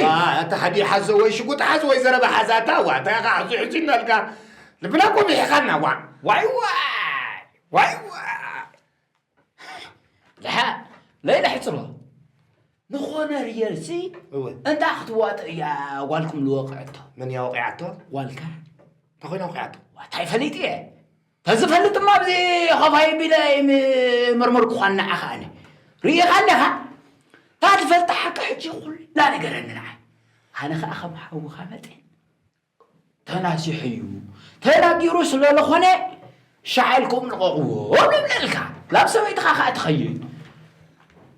ዋ፣ ኣታ ሓዲ ሓዞ ወይ ሽጉጥ ሓዝ ወይ ዘረባ ሓዝ ኣታ፣ ዋ፣ እንታይ ኢኻ ሕዙ ሕዙ እናልካ ልብና እኮ ብሒኻና፣ ዋ። ዋይ ዋይ፣ ዋይ ዋይ። ደሓ፣ ለይለ ሕጽሮ። ንኾነ ሪየርሲ እወ። እንዳ ክትዋጥ እያ ጓልኩም ልወቕዐቶ። መን እያ ወቒዓቶ? ጓልካ። እንታይ ኮይና ወቒዓቶ? ዋታይ ፈሊጥ እየ። ተዝፈልጥማ ኣብዚ ኸፋይ ቢለ ይምርምር ክዃን ንዓኻ ኣነ። ርኢኻ ኣለኻ? እታ ትፈልጣ ሓቂ ሕጂ ኩላ ነገረኒ ንዓይ። ኣነ ኸኣ ከም ሓውኻ መጠን ተናሲሑ እዩ። ተናጊሩ ስለ ዝኾነ ሻዕ ኢልኩም ልቐቕዎ ንብለልካ። ላብ ሰበይትኻ ኸኣ ትኸይድ።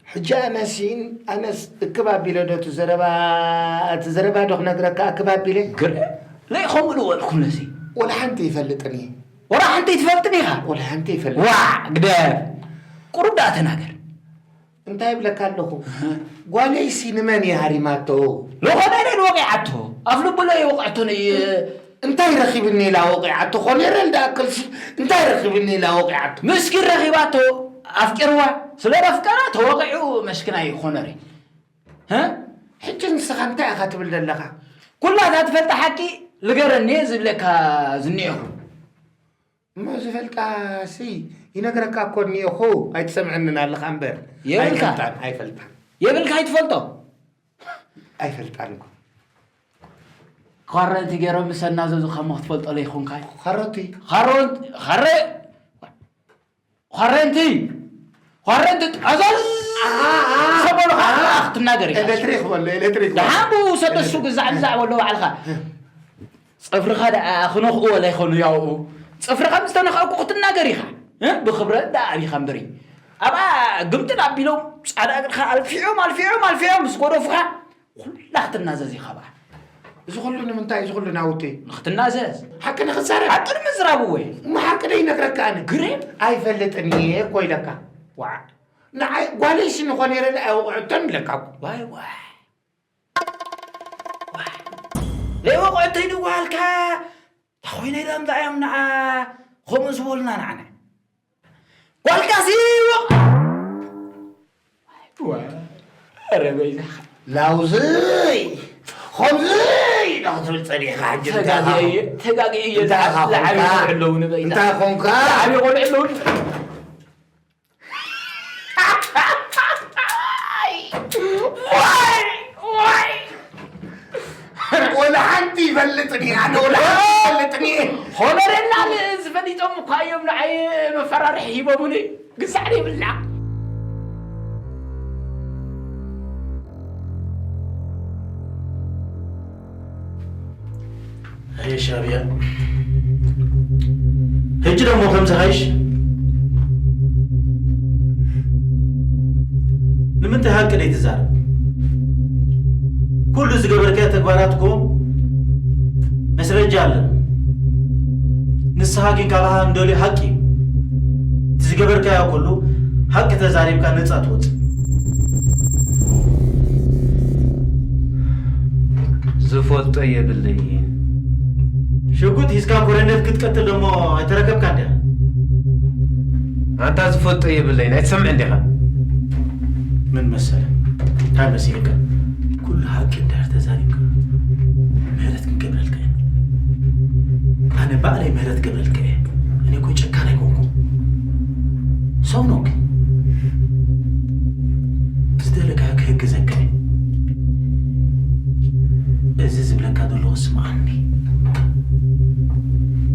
ሕጂ ኣነሲን፣ ኣነስ እክብ ኣቢለ ዶ እቲ ዘረባ፣ እቲ ዘረባ ዶ ክነግረካ እክብ ኣቢለ? ግርም። ለይ ከምኡ ልበልኩም ነሲ። ወላ ሓንቲ ይፈልጥን እየ። ወላ ሓንቲ ይትፈልጥን ኢኻ? ወላ ሓንቲ ይፈልጥ። ዋዕ፣ ግደፍ። ቁሩብ ደኣ ተናገር። እንታይ ይብለካ ኣለኹ? ጓለይሲ ንመን እየ ሃሪማቶ? ልኾነ ኢለ ወቒዓቶ። ኣፍ ልቡ ለይ ወቕዕቶ ነይ እንታይ ረኺብኒ ኢላ ወቒዓቶ? ኮኔረል ደኣክልሲ እንታይ ረኺብኒ ኢላ ወቒዓቶ? ምስኪን ረኺባቶ፣ ኣፍቂርዋ። ስለ ዘፍቀራ ተወቒዑ መስኪናይ ኮነሪ። ህ? ሕጂ ንስኻ እንታይ ኢኻ ትብል ዘለኻ? ኩላ እታ ትፈልጣ ሓቂ ልገረኒ ዝብለካ ዝኒኤኹ። እሞ ዝፈልጣሲ ይነግረካ እኮ እኒኤኹ፣ ኣይትሰምዐንን ኣለኻ እምበር። የብልካ። ኣይፈልጣን፣ ኣይፈልጣን። የብልካ ኣይትፈልጦ። ኣይፈልጣን እኮ። ኳረንቲ ገይሮም ምስ ኣናዘዙ ከሞ ክትፈልጦ ለይኮንካ። ኻሮቲ። ኻሮን-፣ ኻረ-፣ ዃረንቲ! ዃረንቲ! ኣዛዝ! ኣሃ፣ ኣሃ። ሰበሉ ኻዓ ኣሃ። ክትናገር ኢኻ። ኤሌክትሪክ በሎ፣ ኤሌክትሪክ በሎ። ደሓን ብኡ ሰደሱ ኤሌክትሪክ። ግዛዕ ግዛዕ በሎ ባዕልኻ። ጽፍርኻ ደኣ ክነኽኡ ወላ ይኾኑ ያውኡ። ጽፍርኻ ምስ ተነኸእኩ ክትናገር ኢኻ። እ? ብኽብረት ደኣ ኣቢኻ እምበሪ። ኣብኣ ግምጥል ኣቢሎም ጻዕዳ እግርኻ ኣልፊዖም፣ ኣልፊዖም፣ ኣልፊዖም ምስ ጎደፉኻ ኩላ ክትናዘዝ ኢኻ ብኣ። እዚ ኩሉ ንምንታይ? እዚ ኩሉ ናውቲ? ንኽትናዘዝ። ሓቂ ንኽዛረብ? ሓቂ ንምዝራብ እወ። እሞ ሓቂ ዶ ይነግረካ ኣነ? ግሬም? ኣይፈልጥን እየ እኮ ኢለካ። ዋዕ። ንዓይ ጓለይሲ ንኾነ ኢለ ኣይወቕዐቶን ኢለካ እኮ። ዋይ፣ ዋይ። ዋይ። ዘይወቕዐቶ ይድዋልካ። እንታይ ኮይነ ኢሎም እንታይ እዮም ንዓ ከምኡ ዝበሉና ንዓና? ጓልካሲ ወቕ-፣ ዋ፣ ኧረ በይዛኻ። ላውዝይ፣ ኸምዝይ ኢኻ ክትብል ጸኒሕካ ሕጂ እንታይ ተጋግየ ኢኻ? እየ፣ ተጋግየ እየ። እንታይ ኢኻ ዝዓበዩ ኾንካ? ቆልዑ ኣለውኒ በይዛ። እንታይ ኾንካ? ዝዓበዩ ቆልዑ ኣለውኒ። ዋይ፣ ዋይ። ወላ ሓንቲ ይፈልጥን እየ፣ ኣነ ወላ ሓንቲ ይፈልጥን እየ። ሆነረና ዝፈሊጦም እኳ እዮም ንዓይ መፈራርሒ ሂቦምኒ። ግዛዕ የብልና። ኣየ ሻዕብያ፣ ሕጂ ደሞ ከምዚ ሓይሽ? ንምንታይ ሓቂ ደይትዛረብ? ኩሉ ዝገበርካዮ ተግባራት እኮ መስረጃ ኣለና። ንስኻ ግን ካባኻ እንደልዮ ሓቂ እዩ። እቲ ዝገበርካዮ ኩሉ ሓቂ ተዛሪብካ ነጻ ትወጽእ። ዝፈልጦ የብለይን። ሽጉጥ ሒዝካ ኮረኔል ክትቀትል ደሞ ኣይተረከብካን ዲኻ? ኣንታ ዝፈልጦ የብለይን፣ ኣይትሰምዕን ዲኻ? ምን መሰለ? እንታይ መሲልካ? ኩሉ ሓቂ እንድሕር ተዛሪብካ ምህረት ክንገብረልካ ኢና። ኣነ ባዕለይ ምህረት ገብረልካ እየ። እኔ እኮ ጨካን ኣይኮንኩ። ሰው ነው ግን። ዝደለካ ክህግዘካ እየ። እዚ ዝብለካ ዘለኹ ስምዓኒ።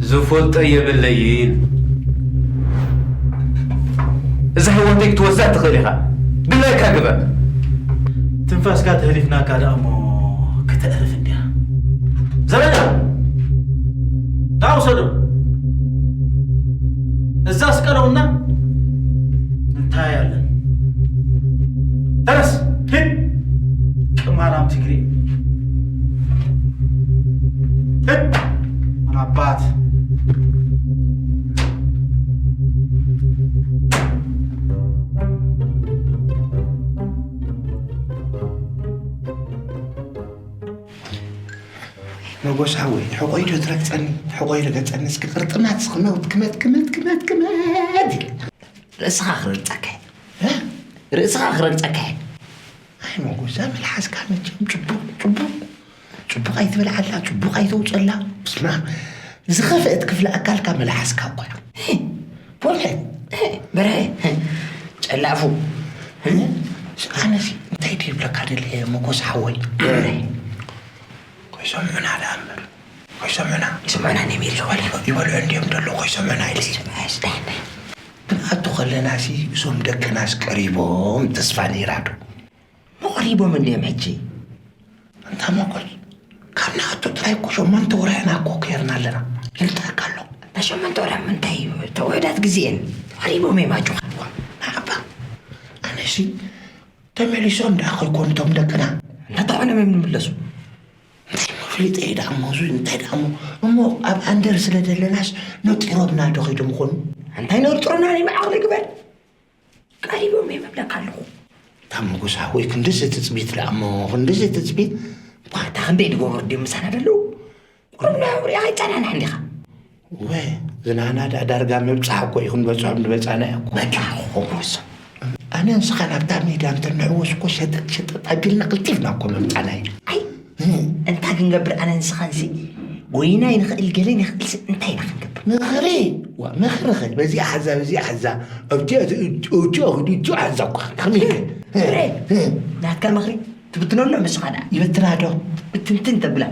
ዝፈልጦ የብለይን። እዛ ህይወተይ ክትወስዳ ትኽእል ኢኻ። ድላይካ ግበር። ትንፋስካ ተህሊፍናካ ደኣ እሞ ከተዕርፍ እንድያ። ዘበና! ደኣ ውሰዶ። እዛ ስቀለውና እንታይ ኣለን? ተነስ፣ ሂድ። ቅማላም ትግሬ። ሂድ። ምን ኣባት። መጎስ ሓወይ፣ ሕቖይ ዶ ትረግጸኒ? ሕቖይ ርገጸኒ፣ እስኪ ቅርጥማት፣ እስኪ መውት፣ ክመት፣ ክመት፣ ክመት፣ ክመት ኢለ። ርእስኻ ክረግጸካ እየ። እ? ርእስኻ ክረግጸካ እየ። ኣይ መጎስ፣ እዛ መልሓስካ መቸም ጽቡቕ ጽቡቕ ጽቡቕ ኣይትበልዓላ፣ ጽቡቕ ኣይተውፀላ። ስማ፣ ዝኸፍአት ክፍለ ኣካልካ መልሓስካ እኮ እያ። በእውነት። በረ ጨላፉ። ኣነሲ እንታይ ድይብለካ ደለ መጎስ ሓወይ? ኮይሰምዑና ደኣ እምበር። ኮይሰምዑና። ይሰምዑና ነሚር ይበልዑ እንዲዮም ደሎ ኮይሰምዑና ኢለ። ግን ኣቱ ከለናሲ እዞም ደቅናስ ቀሪቦም ተስፋ ነይራዶ? መቕሪቦም እንድዮም ሕጂ። እንታ መጎስ፣ ካብ ንኣቱ ጥራይ እኮ ሸሞንተ ወርሕና እኮ ከይርና ኣለና። ይልጠካ ኣሎ። እታ ሸሞንተ ወርሒ ምንታይ እዩ? እታ ውሑዳት ግዜ እየን። መቕሪቦም እዮም ኣጆኻ። ንዓባ፣ ኣነሲ ተመሊሶም ደኣ ከይኮኑ እቶም ደቅና። እንተኾኖም እዮም ንምለሱ። እንታይ እሞ ፍሊጠ እየ ደኣ እሞ፣ እዚ እንታይ ደኣ እሞ፣ እሞ ኣብ ኣንደር ስለ ዘለናስ ነጢሮምና ዶ ከይዶም ይኾኑ? እንታይ ነርጥሩና? ናይ መዓቕሊ ግበር። ቀሪቦም እዮም እብለካ ኣለኹ። እታ መጎስ ሓወይ፣ ክንድዚ ትጽቢት ደኣ እሞ፣ ክንድዚ ትጽቢት። ቧታ ክንደይ ድገብሩ ድዮም ምሳና ደለዉ? ቁሩብ ናይ ውርያ ኣይጸናናሕን ዲኻ? ወ፣ ዝናና ደኣ ዳርጋ ምብጻሕ እኮ እዩ ክንበጽሖም ድመጻና እኮ። በቃ፣ ኾምርሶ። ኣነ ንስኻ ናብታ ሜዳ እንተ ንዕወስ እኮ ሸጠጥ ሸጠጥ ኣቢልና ቅልጢፍና እኮ ምምጻና እዩ። ኣይ፣ እም። እንታይ ክንገብር ኣነ ንስኻንሲ? ጎይና ይንኽእል ገለ ንኽእልሲ እንታይ ኢና ክንገብር? ምኽሪ፣ ዋ፣ ምኽሪ ኸ፣ በዚኣ ሓዛ፣ በዚኣ ሓዛ፣ ኣብቲ፣ ኣብቲ፣ ኣብቲ፣ ኣብቲ ሓዛ እኮ፣ ከመይ ኢለ? ፍረ፣ እም። ናትካ ምኽሪ ትብትነሉ ምስኻ ደኣ። ይበትና ዶ? ብትንትን ተብላ።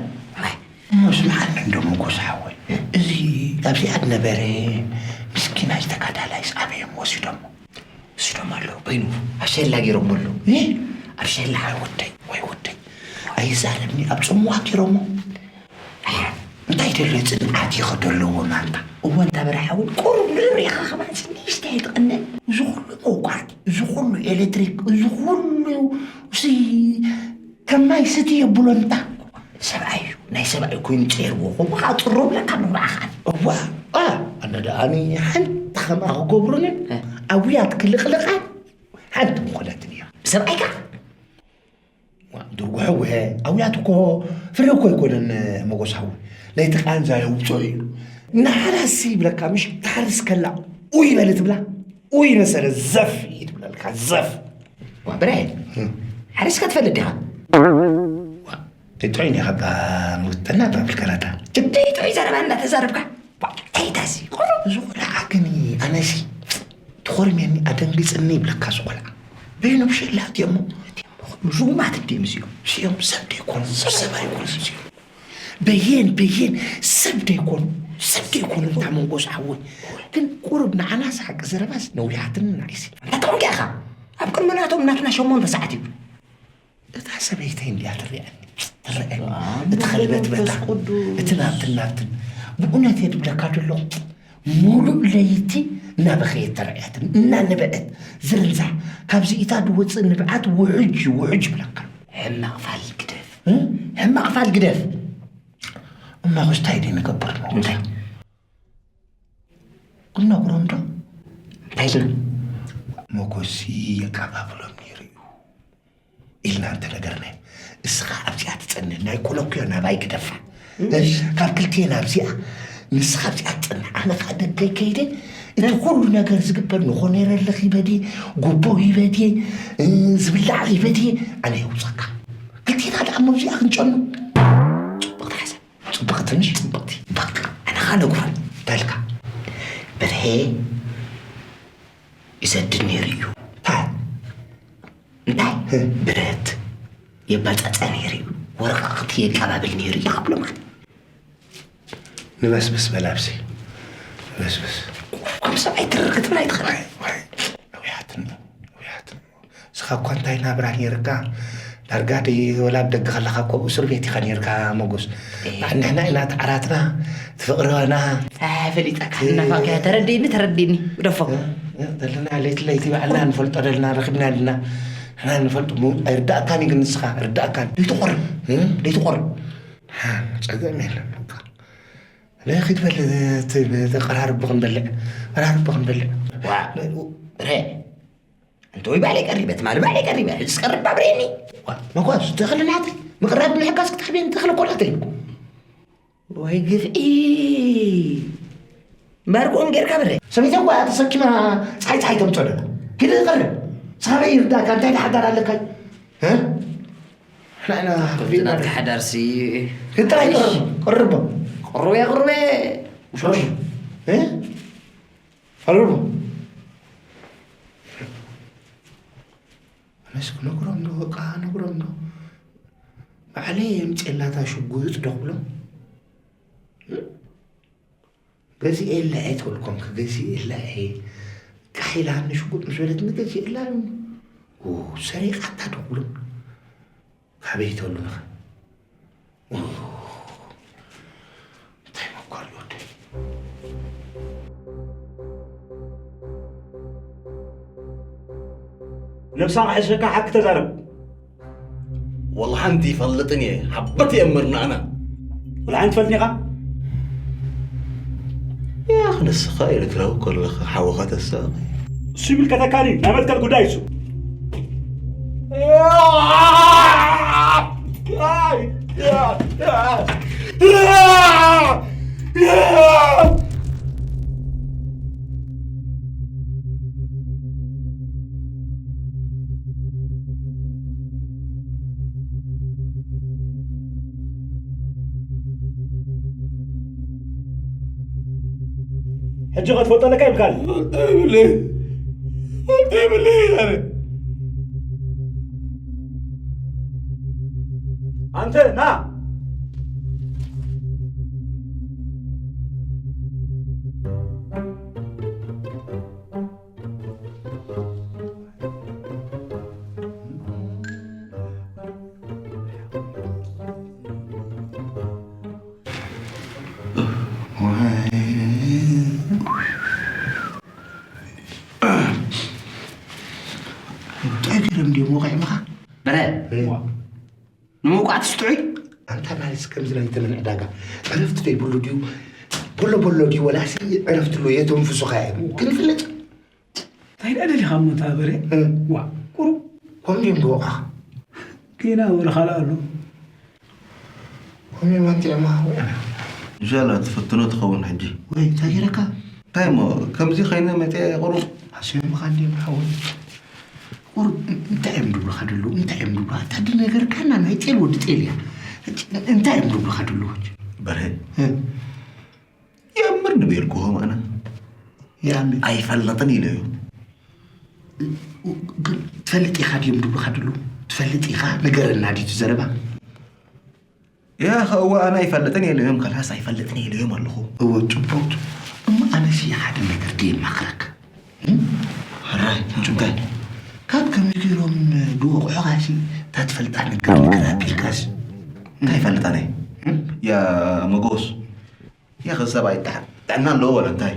እሞ ስምዓኒ እንዶ መጎስ ሓወይ፣ እዚ ኣብዚኣ ዝነበረ ምስኪናይ ተጋዳላይስ ኣበዮም ወሲዶሞ? ወሲዶሞ ኣለዉ፣ በይኑ ኣብ ሸላ ገይሮሞ ኣለዉ። እ? ኣብ ሸላ። ወይ ወደይ፣ ወይ ወደይ። ኣይዛረብኒ፣ ኣብ ጽምዋ ገይሮሞ። እንታይ ደሎ ጽንዓት ይኸዶ ኣለዎ ማንታ? እወ፣ እንታ በረሓ እውን ቁሩብ ንሪኢኻ ከማን ንእሽተይ ኣይትቐንእ። እዚ ኩሉ መውቃዕቲ፣ እዚ ኩሉ ኤሌክትሪክ፣ እዚ ኩሉ ሲ ከም ማይ ስቲ የብሎ እንታ። ሰብኣይ እዩ፣ ናይ ሰብኣይ ኮይኑ ጸይርዎ፣ ከምኡ ከዓ ጽሮ ብለካ ኣለኹ ንዓኻ። እዋ፣ ኣ፣ ኣነ ደኣኒ ሓንቲ ከምኣ ክገብሩኒ፣ እ። ኣውያት ክልቕልቓ ሓንቲ ምኾነትን እያ። ብሰብኣይካ? ዋ፣ ድርጉሐ ውሀ፣ ኣውያት እኮ ፍረ እኮ ኣይኮነን፣ መጎስ ሓዊ። ለይቲ ቃንዛ የውፅኦ እዩ። ንሓራሲ ይብለካ፣ ምሽ ትሓርስ ከላ፣ ኡይ በል ትብላ፣ ኡይ መሰለ፣ ዘፍ እዩ ትብለልካ፣ ዘፍ። ዋ፣ ብራሂም፣ እም። ሓሪስካ ትፈልጥ ዲኻ? ዋ፣ ጥዑይ ዲኻ፣ ባ፣ ምውጥና፣ ባ፣ ብልከራታ። ጥዑይ፣ ጥዑይ ዘረባ እናተዛረብካ፣ ዋ፣ እንታይ እዩ ዳዚ? ቆሎ። እዚ ቆልዓ ግን፣ ኣነሲ፣ ትኾርምየኒ፣ ኣደንጊጽኒ ይብለካ፣ እዚ ቆልዓ። በይኖም ሸላት እዮም። ርጉማት እንድዮም እዚኦም። እዚኦም ሰብ ደይኮኑ፣ ሰብ ኣይኮኑን እዚኦም። በየን፣ በየን፣ ሰብ ደይኮኑ፣ ሰብ ደይኮኑ፣ እንታ መንጎስ ሓወይ። ግን ቁሩብ ንዓናስ ሓቂ ዘረባስ ነዊሓትኒ ናይሲ። እንታይ ተኾንካ ኢኻ? ኣብ ቅድሚ ናቶም ናትና ሸሞንተ ሰዓት እዩ። እታ ሰበይተይ እንድያ ትርኣየኒ፣ ትርኣየኒ። እቲ ከልበት በታ፣ እቲ ናብትን ናብትን። ብእውነት እየ ድብለካ ዘለኹ። ሙሉእ ለይቲ እናበኸየት ተራእያትኒ፣ እናነበዐት ዝርንዛሕ፣ ካብዚ ኢታ ድወፅእ ንብዓት ውሕጅ እዩ፣ ውሕጅ ይብለካ። ሕማቕ ፋል ግደፍ። እ? ሕማቕ ፋል ግደፍ። እማ ኹስታይ ድዩ ንገብር? እንታይ? ክንነግሮም ዶ? እንታይ ኢልና? መጎሲ የቀባብሎም ነይሩ እዩ። ኢልና እንተነገርናዮ፣ እስኻ ኣብዚኣ ትጸንሕ፣ ናይ ኮለኩዮ ናባይ ግደፋ። እሺ። ካብ ክልቴና ኣብዚኣ፣ ንስኻ ኣብዚኣ ትጸንሕ፣ ኣነ ኸኣ ደገይ ከይደ፣ እቲ ኩሉ ነገር ዝግበር ንኾነረ ለኺበ ድየ፣ ጉቦ ሂበ ድየ፣ እ፣ ዝብላዕ ሂበ ድየ፣ ኣነ የውጸካ። ክልቴና ደኣ እሞ ኣብዚኣ ክንጨኑ። ጽቡቕ ተሓሰብ። ጽብቕቲ ትንሽ ጽብቕቲ። በቃ፣ ኣነ ኸኣ ነግሮም። እንታይ ኢልካ? በርሄ ይሰድድ ነይሩ እዩ። እንታይ? እንታይ? እ። ብረት የባጻጽዕ ነይሩ እዩ። ወረቓቕቲ የቀባብል ነይሩ እዩ። ክብሎ ማለት። ንበስብስ በል ኣብዚ። ንበስብስ። ከም ሰብኣይ ትርር ክትብል ኣይትኽእልን። ዋይ፣ ዋይ። ኣውያትኒ፣ ኣውያትኒ። ንስኻ እኳ እንታይ ናብራ ነይርካ? ዳርጋ ደይ-፣ ወላ ኣብ ደገ ከለኻ እኮ ኣብ እስር ቤት ኢኻ ነይርካ፣ መጎስ። እየ። ንሕና ኢና ተዓራትና፣ እቲ ፍቕሪ ኸና። ኣይ፣ ፈሊጠካ፣ እናፋቕካ፣ ተረዲእኒ፣ ተረዲእኒ፣ ግደፎ። እ፣ እ፣ ዘለና ለይቲ ለይቲ ባዕልና ንፈልጦ ዘለና፣ ረኺብና ኣለና። ንሕና ንፈልጦ፣ ሙ-፣ ኣይርዳእካን እዩ ግን ንስኻ፣ ኣይርዳእካን። ደይትቖርብ፣ እ? ደይትቖርብ። ሓ፣ ጸገም የለን፣ በቃ። ለኺድ በል፣ እቲ፣ እቲ ቀራርቦ ክንበልዕ፣ ቀራርቦ ክንበልዕ። ዋ፣ ረ። እንተ ወይ ባዕለይ ቀሪበ፣ ትማሊ ባዕለይ ቀሪበ፣ ሕጂ ዝቀርብ ባብሬኒ። ዋ፣ መጓዝ፣ ትኽሊ ናተይ። ምቕራብ ምሕጋዝ ክትሕብየኒ ትኽሊ እኮ ናተይ። ወይ ግፍዒ። እምበኣር ከምኡ ጌርካ ብረ። ሰበይተይ እኮ እያ ተሰኪማ ጸሓይ ጸሓይ ተምጽኦ ደላ። ኪድ ቀርብ። ሳበይ ይርዳእካ፣ እንታይ ደሓዳር ኣለካ? እ? ንሕና ከምዚ ናትካ ሓዳርሲ እንታይ ኣይሽ። ቅርቦ ቅርቦ ቅርቦ እየ ቅርቦ እየ። ውሾሽ። እ? ቅርቦ። ኣነስ ክነግሮም ዶ በቃ ነግሮም ዶ? ባዕለይ የምፅኤላታ ሽጉጥ ዶ ክብሎም? ገዚኤላ እየ ተበልኩም፣ ክገዚኤላ እየ። ቃሕ ኢላኒ ሽጉጥ ምስ በለትኒ ገዚኤላ እዩ። ኡ፣ ሰሪቓታ ዶ ክብሎም? ካበይ ተብሉንኻ? ኡ፣ እንታይ መኳር ይወደይ? ነብሳ ክሕሸካ ሓቂ ተዛረብ። ወላ ሓንቲ ይፈልጥን እየ፣ ሓበት እየ እምርና ኣና። ወላ ሓንቲ ትፈልጥን ኢኻ? ያኽ ንስኻ ኤርትራዊ ከለኻ ሓወኻ ተሳቒ። እሱ ይምልከተካን እዩ፣ ናይ መትከል ጉዳይ እሱ። ሕጂ ኸትፈልጦ ኣለካ ይብልካ ኣሎ። እንታይ ብለይ? እንታይ ብለይ? ኣነ ኣንተ ና። እንታይ ገይሮም ድዮም ወቒዖምኻ? በረ፣ እዋ። ንምውቃዕትስ ጥዑይ? ኣንታ ማለትስ ከምዚ ናይ ተመን ዕዳጋ ዕረፍቲ ዘይብሉ ድዩ? ቦሎ ቦሎ ድዩ ወላሲ ዕረፍቲ ኣሎ የተንፍሱኻ እዮም። ክንፍለጥ። እንታይ ደኣ ደሊኻ እሞ እንታ በረ? እ። ዋ፣ ቁሩብ። ከምኡ ድዮም ዝወቕዑኻ? ጌና ወረ ካልእ ኣሎ። ከምኡ እዮም ኣንቲዖምኻ ወይ? ኢንሻላህ ትፍትኖ ትኸውን ሕጂ። ወይ እንታይ ገይረካ? እንታይ እሞ ከምዚ ኸይነ መጤ ቁሩብ። ሓሲቦምኻ እንድዮም ሓወይ። ቁሩብ እንታይ እዮም ዝብሉኻ ዘለዉ? እንታይ እዮም ዝብሉኻ? ኣታ ድነገርካና ናይ ጤል ወዲ ጤል እያ። እንታይ እዮም ዝብሉኻ ዘለዉ? በርሀ። እ። የእምር ንቤልኩኹም ኣነ። የእምር። ኣይፈልጥን ኢለዮም። ግን ትፈልጥ ኢኻ ድዮም ዝብሉኻ ዘለዉ? ትፈልጥ ኢኻ? ንገረና ድዩ እቲ ዘረባ? ያኸ እወ ኣነ ኣይፈልጥን እየ ኢለዮም፣ ከላስ ኣይፈልጥን እየ ኢለዮም ኣለኹ። እወ ጽቡቅ። እሞ ኣነሲ ሓደ ነገር ድየ ማኽረክ። እም? ሕራይ፣ እንታይ? ካብ ከምዚ ገይሮም ዝወቕዑኻሲ እታ ትፈልጣ ነገር ነገር ኣቢልካስ? እንታይ ይፈልጥ ኣነ? እም? ያ መጎስ፣ ያኸ ሰብኣይ ጥዕ-፣ ጥዕና ኣለዎ ወላ እንታይ?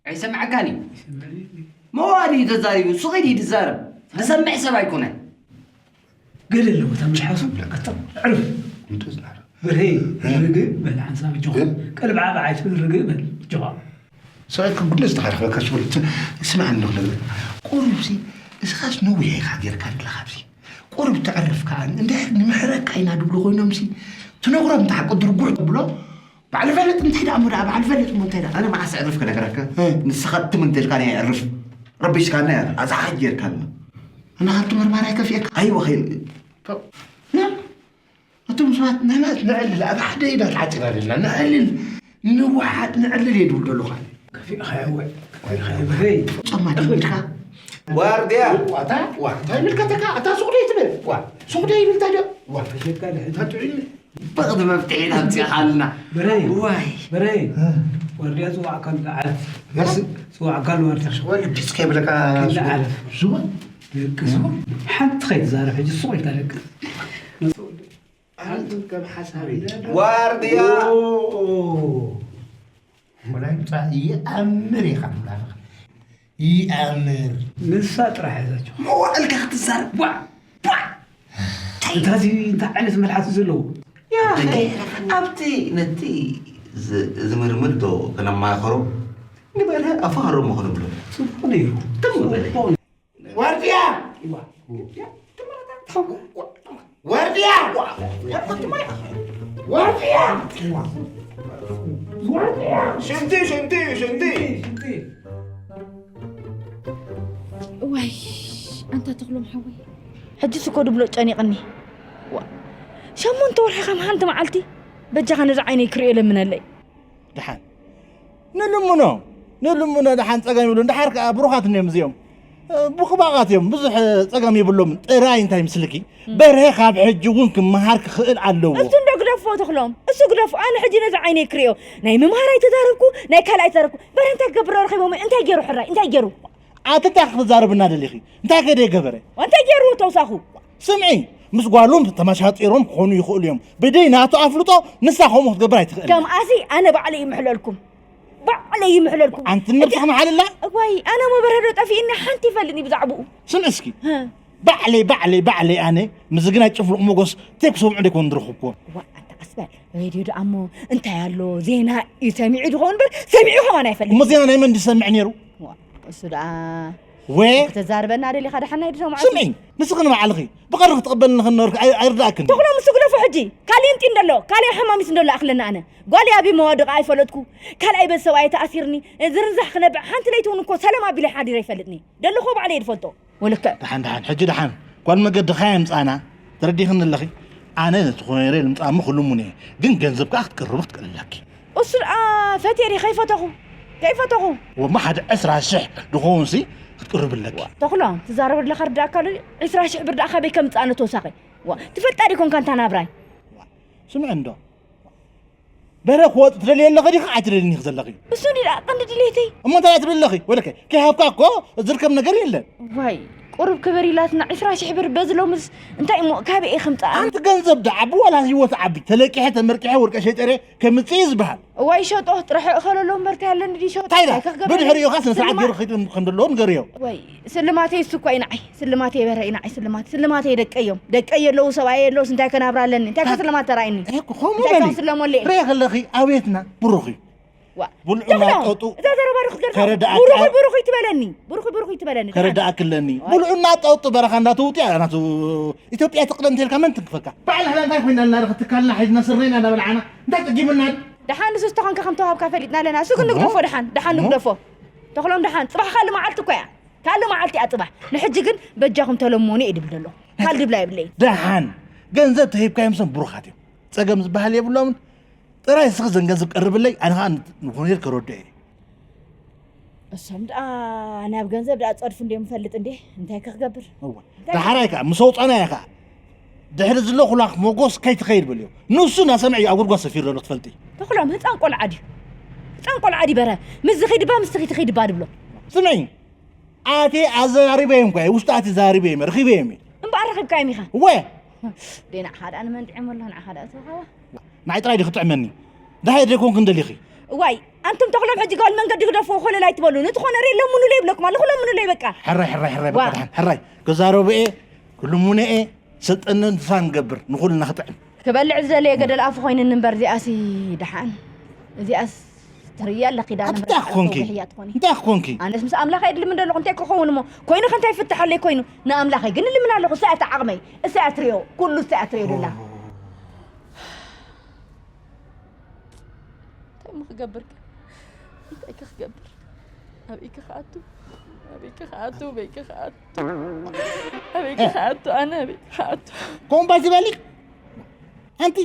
ኣይሰምዓካን እዩ። መዋዲ እዩ ተዛሪቡ፣ ሱቕ ኢሉ እዩ ዝዛረብ። ዝሰምዕ ሰብ ኣይኮነን። ገለ ኣለዎ፣ እታ መልሓሱ፣ ኣታ፣ ኣዕርፍ። እንዶ ዝናረ። በርሄ፣ እ? ርግእ በል፣ ሓንሳብ ኣጆኻ። እ? ቀልብ ዓብ ኣይትብል፣ ርግእ በል፣ ኣጆኻ። ሰብኣይ ክጉነ ዝተኻረኸበካ ሽወል፣ ት-፣ ስማዕ እንዶ ክነግረካ። ቁሩብሲ፣ እስኻስ ነዊሕ ኢኻ ጌርካ ኣለኻ ኣብዚ። ቁሩብ ተዕርፍ ከኣ፣ እንድሕር ንምሕረካ ኢና ድብሉ ኮይኖምሲ፣ ትነግሮም እንተ ሓቂ ድርጉሕ ተብሎ፣ ባዕሉ ፈልጥ እንታይ ደኣ እሞ ደኣ፣ ባዕሉ ፈልጥ እሞ እንታይ ደኣ። ኣነ መዓስ ኣዕርፍ ክነግረካ? እ። ንስኻ ትም እንተ ኢልካኒ ኣዕርፍ። ረቢሽካኒ እያ። ኣዛ ሓጅ ጌርካኒ። ኣነ ካብቲ መርማር ኣይከፍኤካ። ኣይወ ኸይል። ና፣ እቶም ሰባት ንሕና ነዕልል፣ ኣብ ሓደ ኢዳ ተዓጺና ኣለና። ነዕልል፣ ንወሓጥ፣ ነዕልል እየ ድብል ዘለኹ ኣነ። ከፊእኻዮ ወይ? ከፊእኻዮ በረይ። ጾማ ድምድካ። ዋርድያ። ዋታ፣ ዋ፣ እንታይ ይምልከተካ? ኣታ ሱቕ ደይ ትብል? ዋ፣ ሱቕ ደይ ይብል እንታይ ዶ? ዋ፣ ፈሸካ ድሕሪ። እንታይ ጥዑይ? በቕቲ መፍትሒ ኣምጺእኻልና። በረይ። ዋይ። በረይ። እ። ዋርድያ ጽዋዕ ካል ዓለት። መስ-፣ ጽዋዕ ካል ዋርድያ። ወልድ እስከ ይብለካ ክንዲ ሱቕ። ዓለት። ሱቕ። ደቂ ሱቕ። ሓንቲ ከይትዛረብ ሕጂ ሱቕ ኢልካ ደቂ። ኣንቱም ከም ሓሳብ እዩ። ዋርድያ። ኦ። ወላ ይምጻእ ይኣምር ኢኻ ትብላ ኣለኻ። ይኣምር። ንሳ ጥራሕ ሒዛቶ። መዋእልካ ክትዛረብ። ቧዕ! ቧዕ! እንታይ? እታዚ እንታይ ዓይነት መልሓስ እዩ ዘለዎ? ያ ኣቦይ፣ ኣኸይ፣ ከይሕለፈና። ኣብቲ ነቲ ዝ-፣ ዝምርምር ዶ ከነማኽሮ? ንበለ ኣፋሃሮሞ ክንብሎ። ጽቡቕ ነይሩ። ትም በለ። ጽቡቕ። ዋርድያ! ዋርድያ! ዋርድያ! ሽንቲ፣ ሽንቲ፣ ሽንቲ! ዋይ፣ ኣንታ ተኽሎም ሓወይ። ሕጂስ እኮ ድብሎ ጨኒቕኒ። ዋ፣ ሸሞንተ ወርሒ ከም ሓንቲ መዓልቲ በጃኻ ነዚ ዓይነይ ክርእዮ ለምነለይ። ደሓን ንልምኖ ንልምኖ ደሓን ጸገም ይብሉ። እንድሓር ከኣ ብሩኻት እንዮም እዚኦም። እ፣ ብኹባቓት እዮም፣ ብዙሕ ጸገም የብሎም። ጥራይ እንታይ ምስልኪ፣ በርሀ ካብ ሕጂ እውን ክመሃር ክኽእል ኣለዎ። እሱ እንዶ ግደፎ ተኽሎም፣ እሱ ግደፎ። ኣነ ሕጂ ነዚ ዓይነይ ክርእዮ ናይ ምምሃር ኣይተዛረብኩ፣ ናይ ካልእ ኣይተዛረብኩ። በርሀ እንታይ ክገብር ረኺቦም? እንታይ ገይሩ ሕራይ? እንታይ ገይሩ? ኣቲ እንታይ ክትዛረብና ደሊኺ? እንታይ ከ ደይገበረ? እንታይ ገይሩ ተውሳኹ? ስምዒ፣ ምስ ጓሉ ተመሻጢሮም ክኾኑ ይኽእሉ እዮም። ብደይ ናቱ ኣፍልጦ ንሳ ከምኡ ክትገብር ኣይትኽእል። ከምኣሲ ኣነ ባዕለይ ይምሕለልኩም። ባዕለይ ይምሕለልኩም። ኣንቲ ነብስኺ መሓልላ? እዋይ፣ ኣነ እሞ በርሀ ዶ ጠፊእኒ ሓንቲ ይፈልጥኒ ብዛዕባኡ። ስምዒ እስኪ። ህ። ባዕለይ፣ ባዕለይ፣ ባዕለይ ኣነ ምስዚ ግናይ ጭፍሉቕ ሞጎስ ቴክ ሰምዑ ደይኮን ዝረኽብኩዎ። ዋ፣ ኣታ ቀስ በል። ሬድዮ ደኣ እሞ እንታይ ኣሎ? ዜና እዩ ሰሚዑ ዝኸውን እምበር ሰሚዑ ከማን ኣይፈልጥን። እሞ ዜና ናይ መን ዝሰምዕ ነይሩ? ዋ፣ እሱ ደኣ ወ? ከተዛርበና ደሊኻ ደሓን ናይ ድሰምዖ ስምዒ፣ ንስኺ ንባዕልኺ ብቐርኺ ክትቕበልኒ ከነበርኪ ኣይ-፣ ኣይርዳእክን። ተኽሎም እሱ ግደፎ ሕጂ። ካልእ እንጢ እንደሎ፣ ካልእ ሓማሚስ እንደሎ ኣኽለና ኣነ። ጓል ኣብ መዋድቕ ኣይፈለጥኩ። ካልኣይ ቤት ሰብኣይ ተኣሲርኒ፣ ዝርንዛሕ ክነብዕ ሓንቲ ለይቲ እውን እኮ ሰላም ኣቢለ ሓዲረ ኣይፈልጥኒ። ደለኹ ባዕለይ ድፈልጦ። ወልከ ደሓን፣ ደሓን፣ ሕጂ ደሓን። ጓል መገድኻ የምጻና። ተረዲኽኒ ኣለኺ? ኣነ ነቲ ኮይረ ልምጻ እሞ ክልሙን እየ። ግን ገንዘብ ከኣ ክትቅርቢ ክትክእል ኣለኪ። እሱ ደኣ ፈትየ ድየ ከይፈተኹ? ከይፈተኹ። ወማ ሓደ ዕስራ ሽሕ ድኸውን ሲ ክትቅርቢ ኣለኪ። ተኽሎ፣ ትዛረብ ኣለኻ ርዳእካ ኣሎ። ዕስራ ሽሕ ብር ደኣ ካበይ ከምጽእ ኣነ ተወሳኺ? ዋ፣ ትፈልጣ ዲኮንካ እንታ ናብራይ? ስምዒ እንዶ። በረ ክወጽእ ትደልየ ኣለኺ ዲኺ ኣይትደልይኒ ዘለኺ? እሱ እንዲ ደኣ ቀንዲ ድሌተይ። እሞ እንታይ ትብሊ ኣለኺ? ወለከ ከይሃብካ እኮ ዝርከብ ነገር የለን። ዋይ፣ ቁሩብ ክበር ኢላትና ዕስራ ሽሕ ብር በዚ ሎምስ እንታይ እሞ ካበይ እየ ከምጽኣ? ኣንቲ ገንዘብ ደኣ ዓቢ ዋላ ህይወት ዓቢ። ተለቂሐ ተመርቂሐ ወርቀ ሸይጠ ርየ ከምጽእ እዩ ዝበሃል። እዋይ ሸጦ ጥራሕ እኸለሎ እምበር እንታይ ኣለኒ ድዩ ሸጦ? እንታይ ኢላ? እንታይ ከክገብር ብድሕሪኡ ከ ስነ ስርዓት ስልማ- ገይሩ ክኸይድ ከም ደለዎ ንገርዮ። ወይ ስልማተይ እሱ እኮ እዩ ንዓይ። ስልማተይ በረ እዩ ንዓይ ስልማት። ስልማተይ ደቀይ እዮም። ደቀይ የለዉ ሰብኣይ የለዉ እንታይ ከናብራ ኣለኒ? እንታይ ከ ስልማት ተራእኒ? እኮ ከምኡ እንታይ በሊ። ከም ስለሞለ? ርእ ከለኺ ኣብየትና ብሩኽ እዩ። ዋ። ብልዑ ተኽሎ፣ ናጠጡ እዛ ዘረባ ዶ ክትገርም? ከረዳእካ ብሩኽ ብሩኽ ይትበለኒ። ብሩኽ ብሩኽ ይትበለኒ። ከረዳእክለኒ። ዋይ። ብልዑ ናጠጡ በረኻ እንዳተውጥያ ናቱ ኢትዮጵያ ትቕደም እንተልካ መን ትንክፈካ? ባዕልና ሕና እንታይ ኮይና ኣለና? ርኽ ትካልና ሒዝና ስረና እንዳበልዓና እንታይ ጠጊሙና? ደሓን ንሱ ዝተኾንካ ከም ተዋሃብካ ፈሊጥና ኣለና። እሱ ግን እሞ? ንግደፎ ደሓን፣ ደሓን እሞ? ንግደፎ። ተኽሎም ደሓን፣ ጽባሕ ካልእ መዓልቲ እኮ እያ። ካልእ መዓልቲ እያ ጽባሕ። ንሕጂ ግን በጃኹም ተለሞኑ እየ ድብል ዘሎ። ካልእ ድብላ የብለይን። ደሓን ገንዘብ ተሂብካዮም ሰብ ብሩኻት እዮም። ጸገም ዝበሃል የብሎምን። ጥራይ ንስኺ ዘን ገንዘብ ቀርብለይ፣ ኣነ ኸኣ ንኾኔል ከረድኦ እየ። እሶም ደኣ ናብ ገንዘብ ደኣ ጸድፉ እንድዮም እፈልጥ እንዴ? እንታይ ከ ክገብር? እወ። እንታይ? ዳሕራይ ከኣ ምስ ኣውጻናዮ ከኣ ድሕሪ ዝለኹላኽ ሞጎስ ከይትኸይድ በልዮ። ንሱ እናሰምዐ እዩ ኣብ ጉድጓድ ሰፊሩ ዘሎ ክትፈልጢ። ተኽሎም ህጻን ቆልዓ ድዩ? ህጻን ቆልዓ ድዩ በረ? ምስ ዝኸይድባ ምስ ትኸይድ ትኸይድባ ድብሎ። ስምዒ፣ ኣቴ ኣዘራሪበዮም እኳ እየ፣ ውሽጢ ኣቴ ዘራሪበዮም እየ፣ ረኺበዮም እየ። እምበኣር ረኺብካዮም ኢኻ? እወ። ደይ ንዓኻ ደኣ ንመንጥዕሞ ኣለኹ፣ ንዓኻ ደኣ እተውሃባ። ንዓይ ጥራይ ዲኺ ትጥዕመኒ? ደሃይ ደይኮንኩ እንደሊኺ? እዋይ፣ ኣንቱም ተኽሎም ሕጂ ጓል መንገዲ ግደፍዎ፣ ኮለል ኣይትበሉ። ነቲ ኮነ ርእ ለምኑለይ ይብለኩም ኣለኹ፣ ለምኑለይ በቃ። ሕራይ፣ ሕራይ፣ ሕራይ፣ በቃ ዋ። ደሓን፣ ሕራይ። ክዛረቡ እየ፣ ክልሙነ እየ፣ ሰልጠነ ንሳ ንገብር፣ ንኹልና ክጥዕም። ክበልዕ ዝደለየ ገደል ኣፉ ኮይንኒ እምበር፣ እዚኣሲ ደሓን። እዚኣስ ትርእያ ኣለኺ፣ ዳነ ኣቲ እንታይ ምርቃ ክኾንኪ? ተውሕያ ትኾኒ። እንታይ ክኾንኪ? ኣነስ ምስ ኣምላኸ እየ ድልምን ዘለኹ፣ እንታይ ክኸውን እሞ? ኮይኑ ከ እንታይ ይፍትሓለይ ኮይኑ? ንኣምላኸ ግን እልምን ኣለኹ፣ እሳ እያ ዓቕመይ፣ እሳ እያ ትርእዮ፣ ኩሉ እሳ እያ ትርእዮ ደላ። እንታይ እሞ ክገብር ከ? እንታይ ከ ክገብር? ኣበይ ከ ክኣቱ? ኣበይ ከ ክኣቱ? ኣበይ ከ ክኣቱ? ኣበይ ከ ክኣቱ? ኣነ ኣበይ ከ ክኣቱ? ከምኡ እባ ዝበሊ? ኣንቲ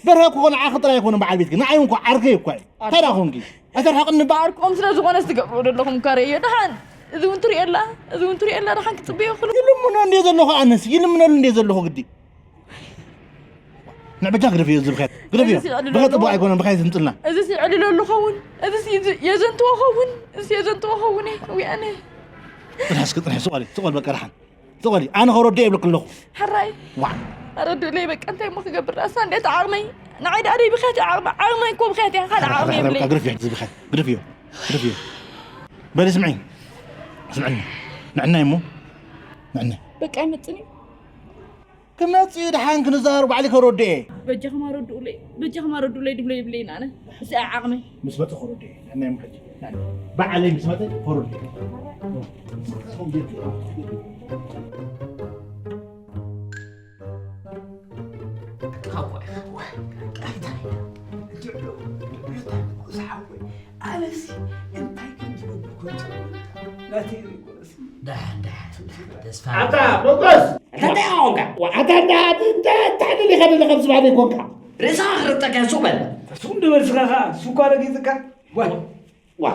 በርሀ እኮ ንዓኺ ጥራይ ኣይኮነን በዓል ቤትኪ፣ ንዓይ እውን እኮ ዓርከይ እኮ እዩ። እንታይ ደኣ ኮንኪ? ኣይተርሕቕኒ እባ። ዓርኮም ስለ ዝኾነስ ትገብርዎ ዘለኹም እኳ ርእዮ። ደሓን እዚ እውን ትርእየላ፣ እዚ እውን ትርእየላ፣ ደሓን ክጽበዮ ክሉ። ይልምኖ እንድየ ዘለኹ ኣነስ፣ ይልምነሉ እንድየ ዘለኹ ግዲ። ንበጃ ግደፍዮ፣ እዚ ብኸት ግደፍዮ። እዚ ስዕሊ ብኸት ኣለዎ። ጽቡቕ ኣይኮነን፣ ብኸት ይምጽልና። እዚ ስዕሊ ኣለዎ ኸውን፣ እዚ ሲ-፣ እዚ የዘንትዎ ኸውን፣ እዚ የዘንትዎ ኸውን፣ እየ፣ ውያነ። ጥራሕ እስኪ፣ ጥራሕ ስቕ በሊ፣ ስቕ በል በቃ፣ ደሓን። ስቕ በሊ፣ ኣነ ከረድኦ ይብለኪ ኣለኹ። ሕራይ። ዋዕ። ኣረድእለይ በቃ፣ እንታይ እሞ ክገብር? ኣሳ እንዴት ዓቕመይ? ንዓይ ደኣ ደይ ብኸት ዓቕመ-፣ ዓቕመይ እኮ ብኸት እያ፣ ካልእ ዓቕመ የብለይ። ግደፍዮ፣ ግደፍዮ፣ ግደፍዮ። በሊ ስምዒ፣ ስምዕኒ። ንዕናይ እሞ፣ ንዕናይ። በቃ ኣይመጽን እዩ። ክመጽእ እዩ፣ ደሓን ክንዛረብ ባዕሊ ከረድኦ እየ። በጃኹም ኣረድኡለይ፣ በጃኹም ኣረድኡለይ ድብሎ ይብለይን ኣነ። እዚኣ ዓቕመይ። ምስ መጸ ከረድኦ እየ። ናይ ሕጂ። ባዕለይ ምስ መጸ ከረድኦ እየ። ኣነሲ እንታይ ከም ዝገብር ኮንትሮል ናተይ ዘይኮነስ። ደሓን፣ ደሓን፣ ደሓን። ተስፋ ኣታ ሞጎስ! እንታይ ኾንካ? ዋ፣ ኣታ እንዳ-፣ እንዳ-፣ እንታይ ደልየ? ከደለ ከም ዝባደ ይኮንካ። ርእስኻ ክርብጠካ እያ፣ ሱቕ በል። ሱቕ እንዶ በል ስኻ ኸኣ፣ ሱቕ እኳ ረጊጽካ። ዋ። ዋ፣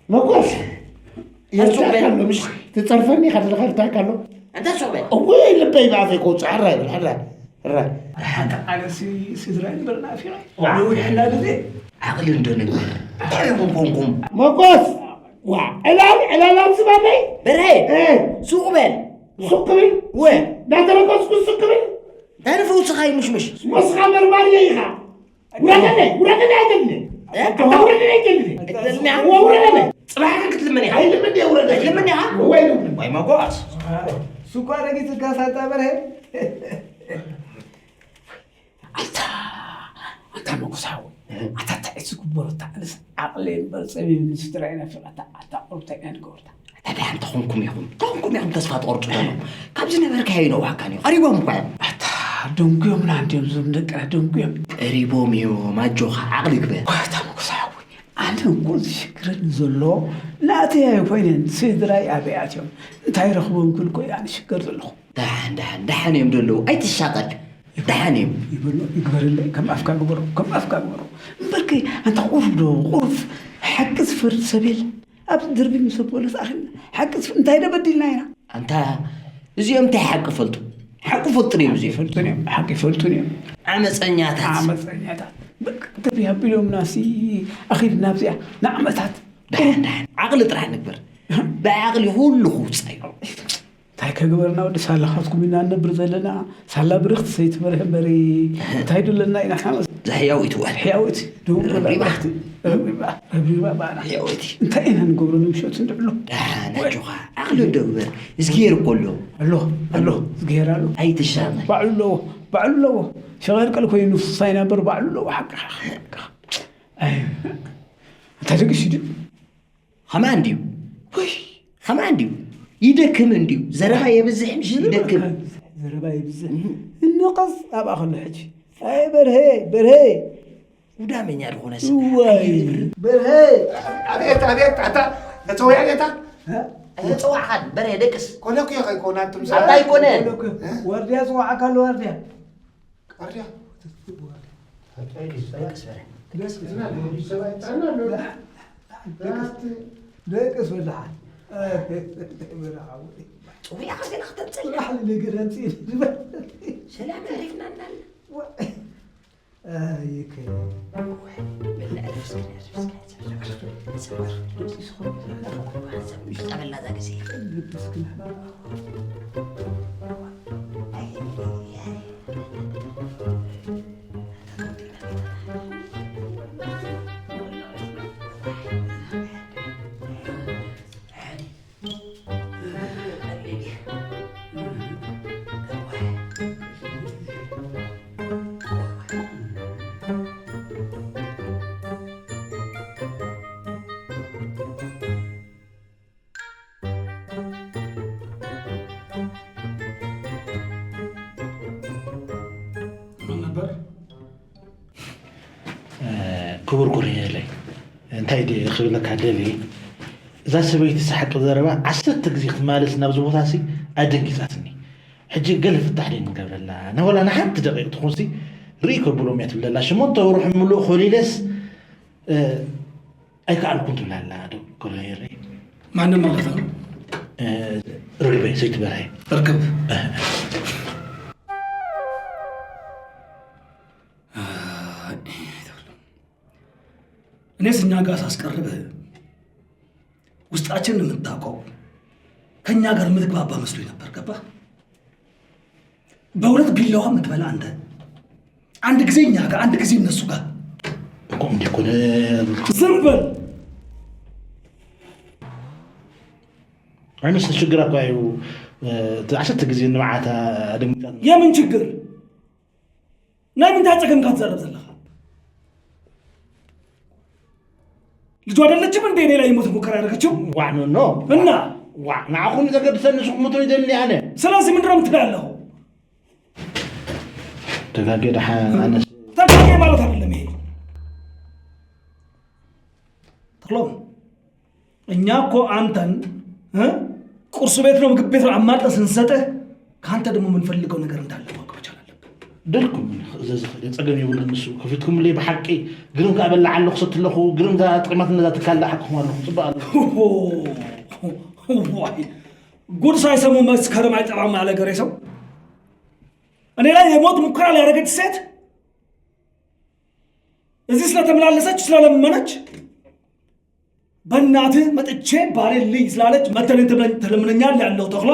መጎስ። ሱቕ በል። ይርዳእካ ኣሎ፣ ምሽ ትጸርፈኒ፣ ከደለ ከርዳእካ ኣሎ። ኣንታ ሱቕ በል። እወ፣ ልበይ ብኣፈይ ከውጽእ፣ ሕራይ በል፣ ሕራይ፣ ሕራይ። ሓቂ ኣነ ሲ-፣ ስድራይ ንበርና ኣፊራ። ዋ። ነዊሕና ግዜ። ዓቕሊ እንዶ ንግበር። እንታይ ኢኹም ኮንኩም? መጎስ። ዋ፣ ዕላል፣ ዕላል ኣብ ዝባነይ። በርሀ፣ እ። ሱቕ በል። ሱቕ ክብል? ወ። እንዳተረገጽኩ ሱቕ ክብል? እንታይ ንፈውስኻ እዩ ምሽምሽ? ወስኻ መርማሪ ኢኻ። ውረደለይ፣ ውረደለይ ኣይደልን። እ? ኣታ ውረደለይ ኣይደልን። ኣይደልን። እወ፣ ውረደለይ። ጽባሕ ግን ክትልምን ኢኻ። ኣይልምን ድየ ውረደለይ? ኣይልምን ኢኻ? እወ፣ ኣይልምን። ወይ መጓዝ። ሱቕ ኣረጊጽካ ሳንታ በርሀ። ኣታ ኣታ መጉሳዊ ኣታ እንታይ ዝግበሩ ኣታ ኣነስ ዓቕለይ እምበር ጸቢብኒ ስድራይ ናፊቐታ ኣታ ቁሩብ እንታይ ኢና ንገብርታ ኣታ ደሓን ተኾንኩም ኢኹም ተኾንኩም ኢኹም ተስፋ ትቖርጹ ዘለኹም ካብዚ ነበርካዮ ይነውሓካን እዩ ቀሪቦም እኳ እዮም ኣታ ደንጉዮምና እንድዮም እዞም ደቅና ደንጉዮም ቀሪቦም እዮም ኣጆኻ ዓቕሊ ግበር ኣታ መጉሳዊ ኣነ እኮ ዝሽግረኒ ዘሎ ናተይ ኣይኮይነን ስድራይ ኣበይ ኣትዮም እንታይ ረኽቦም ክብል እኮ ኣነ ሽገር ዘለኹ ደሓን ደሓን ደሓን እዮም ደለዉ ኣይትሻቐል ደሓን እዮም ይበሎ ይግበረለይ ከም ኣፍካ ግበሮ ከም ኣፍካ ግበሮ እምበርከይ ኣንታ ቁሩፍ ዶ ቁሩፍ ሓቂ ዝፈርድ ሰብ የለ ኣብዚ ድርቢ ምስ ፖለስ ኣኺልና ሓቂ ዝፈ- እንታይ ዶ በዲልና ኢና ኣንታ እዚኦም እንታይ ሓቂ ፈልጡ ሓቂ ፈልጡ እዮም እዚኦም ፈልጡን እዮም ሓቂ ፈልጡን እዮም ዓመፀኛታት ዓመፀኛታት በቃ ተቢሃ ቢሎምና ሲ ኣኺድና ኣብዚኣ ንዓመታት ደሓን ደሓን ዓቕሊ ጥራሕ ንግበር ብዓቕሊ ኩሉ ክውፃእ እዩ እንታይ ከግበርና ወዲ ሳላኻትኩም ኢና ንነብር ዘለና ሳላ ብርኽቲ ሰይትበርህ እምበሪ እንታይ ድለና ኢና ሓመስ ዘሕያው ይትውዕል ሕያውት ደውበላ ረብሪባ ረብሪባ ባና ሕያውት እንታይ ኢና ንገብሮ ንምሸት እንድዕሎ ደሓን ኣጆኻ ዓቕሊ እንዶ ግበር እዝግሄር እኮ ኣሎ ኣሎ ኣሎ እዝግሄር ኣሎ ኣይትሻመ ባዕሉ ኣለዎ ባዕሉ ኣለዎ ሸቐልቀል ኮይኑ ንፍስሳ ይነበር ባዕሉ ኣለዎ ሓቅኻ እንታይ ደቂሱ ድዩ ኸማን ድዩ? ወይ ኸማን ድዩ? ይደክም እንድዩ። ዘረባ የብዝሕ ምሽ ይደክም። ዘረባ የብዝሕ። እንቐስ ኣብኣ ኸሎ ሕጂ። ኣይ በርሄ፣ በርሄ። ጉዳመኛ ዝኾነ ሰብ። ዋይ በርሄ። ኣቤት ኣቤት ኣታ ተጸውያ ጌታ። ተጸዋዕኻን በርሄ ደቅስ። ኮለኩ ይኸይኮና ትምሳ። ኣታ ይኮነ። ዋርድያ ጽዋዕካ ኣሎ ዋርድያ። ኣርድያ ደቅስ በርሄ። ደቅስ ወላሓት ጽውያ ከስገና ከተምጸል ላሕሊ ነገር ኣምጽእ ዝበል ሰላም ዕሪፍና እናለ ይከ ጠበላ ዛ ግዜ ክቡር ኮሎኔለይ፣ እንታይ ድየ ክብለካ ደልየ፣ እዛ ሰበይቲ ሰሓቂ ዘረባ ዓሰርተ ግዜ ክትመላለስ ናብዚ ቦታሲ ኣደንጊጻትኒ። ሕጂ ገለ ፍታሕ ደይ ንገብረላ፣ ናበላ ንሓንቲ ደቂቕ ትኹንሲ ርእይ ከብሎም እያ ትብለላ። ሽሞንተ ወርሑ ምሉእ ኮሊለስ ኣይከኣልኩን ትብለላ ዶ ኮሎኔለይ። ማንም ማለት ነው። ርግበይ ሰይቲ በርሀ። ርግብ። እኔስ እኛ ጋር ሳስቀርብህ ውስጣችንን የምታውቀው ከእኛ ጋር የምትግባባ መስሎኝ ነበር። ገባህ? በሁለት ቢላዋ የምትበላ አንተ፣ አንድ ጊዜ እኛ ጋር አንድ ጊዜ እነሱ ጋር። እኮ እንዲህ እኮ ነው። ዝም በል። ኣይመስል ችግር እኮ እዩ። እቲ ዓሰርተ ግዜ ንብዓት ኣደንጊጻ። የምን ችግር? ናይ ምንታይ ጸገምካ ትዛረብ ዘለኻ? ልጁ አይደለችም እንዴ እኔ ላይ ሞት ሙከራ ያደረገችው? ዋዕ ኖ ኖ። እና? ዋዕ ንዓኹም ዘገድሰኒ ንስኹም ሙቱኒ ደሊ ኣነ። ስለዚህ ምንድነው የምትለው ያለው? ተጋጌ ደሓ ኣነስ ተጋጌ ማለት አይደለም ይሄ። ተክሎም እኛ እኮ አንተን እ ቁርስ ቤት ነው ምግብ ቤት ነው አማርጠን ስንሰጥህ ከአንተ ደግሞ የምንፈልገው ነገር እንዳለ ማወቅ መቻል አለብን። ደልኩም ክእዘዝ ይኽእል እየ፣ ጸገም የብሉን። ንሱ ከፊትኩምለይ ብሓቂ ግርም ከኣ በልዕ ኣለኹ፣ ሰቲ ኣለኹ፣ ግርም እዛ ጥዒማትና እዛ ትካል ደኣ ሓቅኹም ኣለኹም፣ ጽቡቕ ኣለኹ። ዋይ፣ ጉድ ሳይሰሙ መስከረም አይጠባም አለ ገሬ ሰው። እኔ ላይ የሞት ሙከራ ሊያደርገች ሴት እዚህ ስለተመላለሰች ስለለመነች በእናትህ መጥቼ ባሌን ልይ ስላለች መተን ትለምነኛል ያለው ተክሎ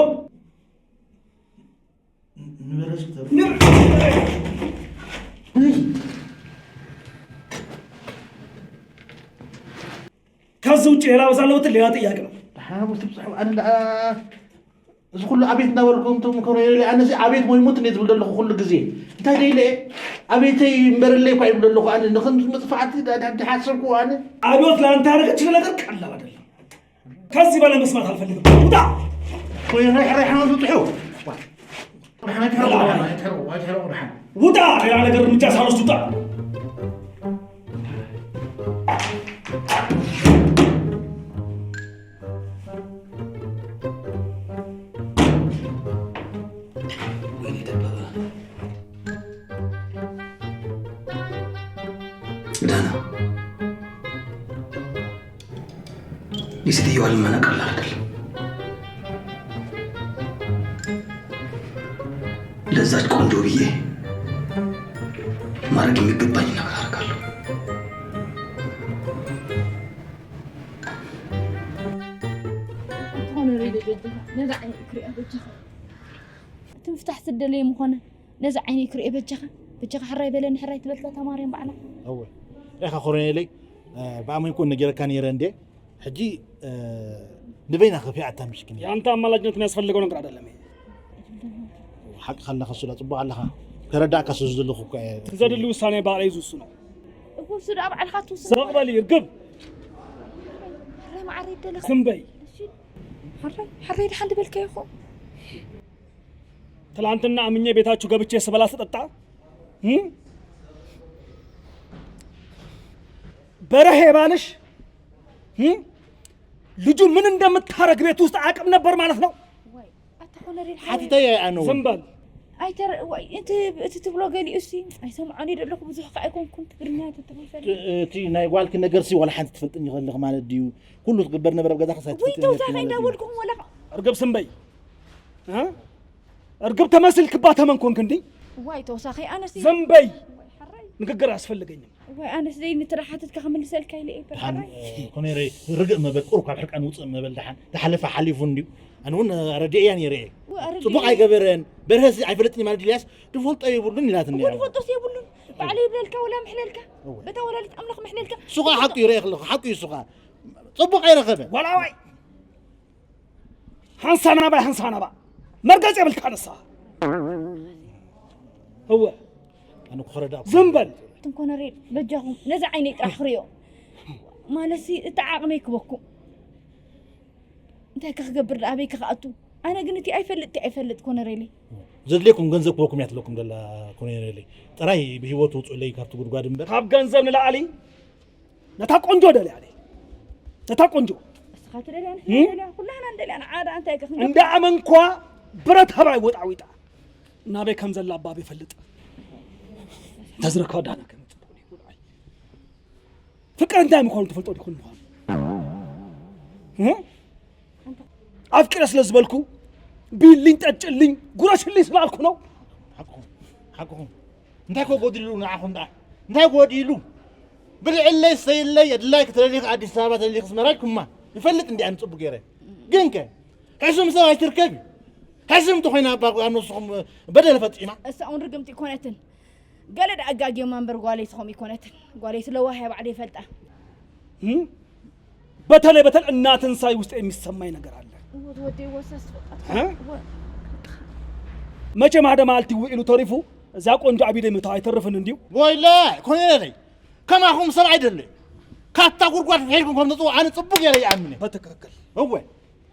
ከዚህ ውጭ ሌላ በዛ ለውጥ ሌላ ጥያቄ ነው። ደሓን ትብፅሑ ኣነ ደኣ እዚ ኩሉ ኣቤት እናበልኩም እንቶም ከመይ ኣነሲ ኣቤት ሞይሙት እንዴ ዝብል ዘለኹ ኩሉ ግዜ እንታይ ደይለ ኣቤተይ እምበረለይ እኳ ይብል ዘለኹ ኣነ ንክም መጥፋዕቲ ሓሰብኩ ኣነ። አብዮት ለአንተ ያደረገችልህ ነገር ቀላል አይደለም። ከዚህ በላይ መስማት አልፈልግም። ውጣ! ወይ ራይ ራይ ሓመዱ ጥሑ። ውጣ! ሌላ ነገር እርምጃ ሳልወስድ ውጣ! ወይኔ ደበበ ደህና የሴትየዋ ልመና ቀላል አይደለም። ለዛች ቆንጆ ብዬ ማድረግ የሚገባኝ ነገር አደርጋለሁ። ዝኾነ ሬድዮ በጃኻ ነዛ ዓይነይ ክሪኣ በጃኻ። እቲ ምፍታሕ ዝደለየ ምኾነ ነዚ ዓይነይ ክሪኦ በጃኻ። በጃኻ ሕራይ በለኒ ሕራይ ትበልካ እታ ማርያም ባዕላ። እወ ሪኢኻ ኮረኔለይ ብኣመንኩ ነጊረካ ነይረ እንዴ ሕጂ ንበይና ከፊኣታ ምሽኪን። የኣንተ ኣማላጅነት የሚያስፈልገው ነገር አይደለም ይሄ። ሓቅኻ ኣለኻ ሱላ ጽቡቕ ኣለኻ ከረዳእካ ስለ ዝደለኹ እኮ እየ። እቲ ዘድሊ ውሳኔ ባዕለይ ዝውስኖ። እኮ እሱ ደኣ ባዕልኻ ትውስን። ስቕ በሊ እርግብ። ሕራይ መዓረይ ይደለኻ። ዝም በይ። እሺ ሕራይ ሕራይ ደሓን ዝበልካዮ እኮ። ትላንትና አምኜ ቤታችሁ ገብቼ ስበላ ስጠጣ በረሄ ባልሽ ልጁ ምን እንደምታረግ ቤት ውስጥ አቅም ነበር ማለት ነው። ሓቲተይ ኣነ ዝም በል። ኣይተረ ዋይ እቲ እቲ ትብሎ ገሊኡ ሲ ኣይሰምዖን እየ ደለኹ ብዙሕ ከ ኣይኮንኩን ትግርኛ ተተመሰለ እቲ ናይ ጓልኪ ነገር ሲ ዋላ ሓንቲ ትፈልጥን ይኸልኽ ማለት ድዩ ኩሉ ትግበር ነበረ ኣብ ገዛ ክሳይ ወይ ተውሳኸ እንዳበልኩም ወላ እርግብ ስም በይ እርግብ ተመስል ክባ ተመን ኮንክ እንዲ ዋይ ተውሳኸ ኣነስ ዝም በይ ንግግር ኣስፈልገኝም ዋይ ኣነስ ዘይ ንትራሓትት ከክምልሰልካ ኢለ እየ ኮነረ ርግእ መበል ቁር ካብ ሕርቃን ውፅእ መበል ደሓን ተሓለፈ ሓሊፉ እንዲዩ ኣነ እውን ረድኤያ ነይረ እየ ፅቡቅ ኣይገበረን በርሀስ ኣይፈለጥኒ ማለት ኢልያስ ድፈልጦ የብሉን ኢላትኒ ድፈልጦስ የብሉን ባዕለ ይብለልካ ወላ ምሕለልካ በታ ወላዲት ኣምላኽ ምሕለልካ ሱኻ ሓቁ ይረአ ኣለኹ ሓቁ እዩ ሱኻ ፅቡቕ ኣይረኸበ ዋላዋይ ሓንሳብ ናባይ ሓንሳብ ናባ መርገፂ የብልካ ንስኻ እወ ኣነ ክረዳእ ዝም በል ትንኮነሬድ በጃኹም ነዚ ዓይነይ ጥራሕ ክሪኦ ማለትሲ እቲ ዓቕመይ ክበኩም እንታይ ከ ክገብር ደኣ ኣበይ ከ ክኣቱ ኣነ ግን እቲ ኣይፈልጥ እቲ ኣይፈልጥ ኮነሬለይ ዘድልየኩም ገንዘብ ክበኩም እያ ትብለኩም ዘላ ኮነሬለይ ጥራይ ብሂወት ውፅኡለይ ካብቲ ጉድጓድ እምበር ካብ ገንዘብ ንላዕሊ ነታ ቆንጆ ደልያ ነታ ቆንጆ እስኻ ትደልያ ንሕና ንደልያ ኩላህና ንደልያ ንዓዳ እንታይ ከ እንዳ ኣመንኳ ብረት ሃባይ ወጣዊጣ ናበይ ከም ዘላ ኣባብ ይፈልጥ ተዝረክባ ዳና ከም ጽቡቅ ይብልዓይ ፍቅሪ እንታይ ምዃኑ ትፈልጦ ዲኹን ምዃኑ ኣፍቂረ ስለ ዝበልኩ ቢልኝ ጠጭልኝ ጉረሽልኝ ስላልኩ ነው። ሓቅኹም ሓቅኹም እንታይ ኮ ጎዲሉ ንዓኹም ደኣ እንታይ ጎዲሉ ብልዕለይ ሰይለይ የድላይ ክትደሊ ኣዲስ ኣበባ ተደሊ ክስመራ ኢልኩማ ይፈልጥ እንዲ ኣነ ጽቡቅ ገይረ ግን ከ ሕሱም ሰብ ኣይትርከብ እዩ ሕሱም እንተኾይና እባ ኣብ ነብስኹም በደል ፈጺማ እሳ እውን ርግምቲ ኣይኮነትን ገለ ደኣ ኣጋግዮማ እምበር ጓለይ ትኸም ኣይኮነትን ጓለይ ስለዋህ እያ ባዕለይ ይፈልጣ በተለይ በተለይ እናትንሳይ ውስጥ የሚሰማኝ ነገር አለ። መቼም ሓደ መዓልቲ ውዒሉ ተሪፉ እዛ ቆንጆ ኣቢደ ምታ ኣይተርፍን እንዲሁ። ወይለ ኮነለይ ከማኹም ሰብ ኣይደለይ ካታ ጉድጓድ ፍሒርኩም ከም ተፅዎ ኣነ ፅቡቅ ገይረ ይኣምን እየ። በትክክል እወ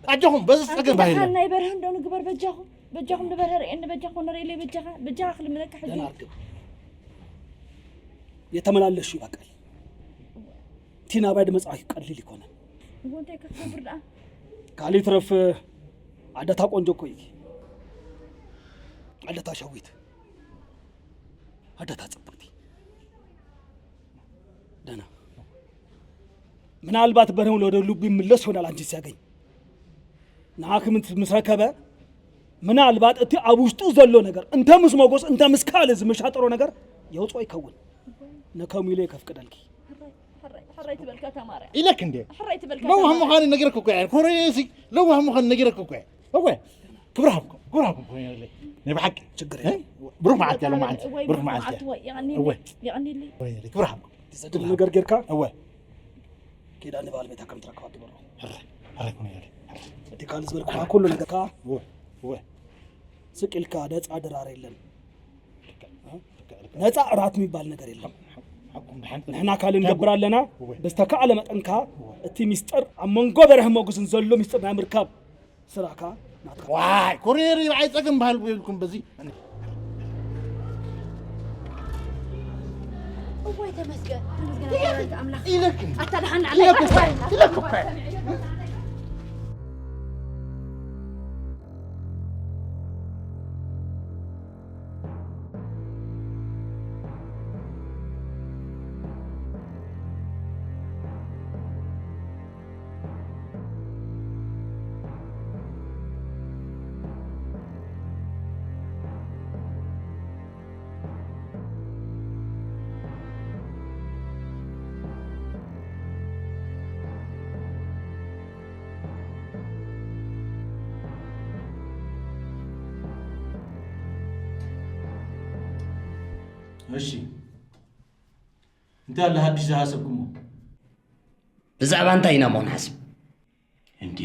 ኣጆኹም በዚ ፀገም ባይለ ናይ በርሀ እንዶ ንግበር በጃኹም በጃኹም ንበርሀ ርእየኒ በጃኹም ንርእየለይ በጃኻ በጃኻ ክልምነካ ሕጂ ደህና እርግብ የተመላለሹ ይበቃል። እቲ ናባይ ድመጻእኪ ቀሊል ይኮነን። እሞ እንታይ ከ ክገብር ደኣ? ካልእ ይትረፍ ኣደታ ቆንጆ እኮ ኢኪ። ኣደታ ሸዊት ኣደታ ጽብቅቲ ደህና ምናልባት በረውን ወደ ልቡ ይምለስ ይሆናል። አንቺ ሲያገኝ ንዓኺ ምን ምስ ረከበ ምናልባት እቲ ኣብ ውሽጡ ዘሎ ነገር እንተ ምስ ሞጎስ እንተ ምስ ካልእ ዝመሻጠሮ ነገር የውፅኦ ይከውን። ንከሚሉ የከፍቅደልኪ። ሕራይ ትበልካ ተማርያ። ኢለክ እንዴ? ሕራይ ትበልካ ለዋህ ተማርያ። ምዃኑ ነጊረክ እኮ እየ። ኮረኔሲ ለዋህ ምዃኑ ነጊረክ እኮ እየ። እወ፣ ክብሪ ሃብኩም፣ ክብሪ ሃብኩም ኮረኔለይ። ናይ ብሓቂ። ችግር እ? የለም። ብሩኽ መዓልቲ ያለው መዓልቲ። ወይ ብሩኽ ብሩኽ መዓልቲ መዓልቲ እያ። ወይ የቐኒለይ፣ እወ። የቐኒለይ። ኮረኔለይ፣ ክብሪ ሃብኩም። ዘድሊ ነገር ጌርካ እወ። ኬዳ ንበዓል ቤታ ከም ትረክባ ግበሮ። ሕራይ፣ ሕራይ ኮረኔለይ። ሕራይ። እቲ ካልእ ዝበልኩኻ ኩሉ ነገር ከኣ እወ፣ እወ። ስቅ ኢልካ ነፃ ድራር የለን። ልክዕ፣ ልክዕ፣ ልክዕ። ነፃ እራት የሚባል ነገር የለም። ሓ-፣ ሓ-፣ ሓ-፣ ሓ-፣ ንሕና ካልእ ንገብር ኣለና። እወ። ብዝተካእለ መጠንካ እወ። እቲ ሚስጥር ኣብ መንጎ በርሀ ሞጉስን ዘሎ ሚስጥር ናይ ምርካብ ስራካ ናትካ። ዋይ፣ ኮሪር ይብዓይ ጸገም በሃል ኢልኩም በዚ። እዋይ ተመስገን፣ ተመስገን ኣምላኽ። ኢለክ። ኣታ ደሓን ኢለክ። ኢለክ። እሺ፣ እንታይ ኣለ ሓድሽ ዝሃሰብኩሞ? ብዛዕባ እንታይ ኢና እሞ ንሓስብ? እንዴ፣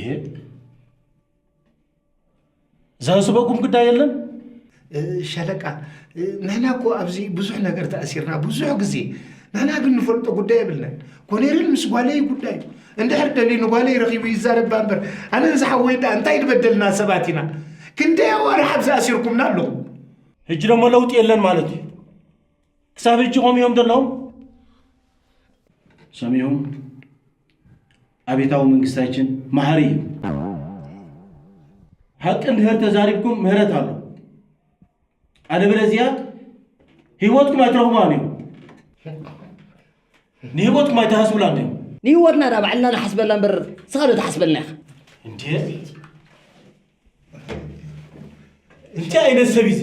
ዝሃስበኩም ጉዳይ የለን? እ፣ ሻለቃ፣ እ፣ ንሕና እኮ ኣብዚ ብዙሕ ነገር ተኣሲርና፣ ብዙሕ ግዜ። ንሕና ግን ንፈልጦ ጉዳይ የብልናን። ኮኔሬል ምስ ጓለይ ጉዳይ። እንድሕር ደልዩ ንጓለይ ረኺቡ ይዛረባ እምበር፣ ኣነን ዝሓወይ ደኣ እንታይ ዝበደልና ሰባት ኢና? ክንደይ ኣዋርሕ ኣብዚ ኣሲርኩምና ኣለኹም። ሕጂ ደሞ ለውጢ የለን ማለት እዩ። ክሳብ ሕጂ ከምኡ እዮም ዘለዉ። ሰሚዑ፣ ኣቤታዊ መንግስታችን መሃሪ እዩ። ሓቂ እንድሕር ተዛሪብኩም ምህረት ኣሎ። ኣለበለዚያ ህይወትኩም ኣይትረኽቡዋን እዮም። ንህይወትኩም ኣይትሓስቡላን እዮም። ንህይወትና ዳ ባዕልና ንሓስበላ እምበር ንስኻ ዶ ትሓስበልና ኢኻ? እንዴ? እንታይ ዓይነት ሰብ እዩ እዚ?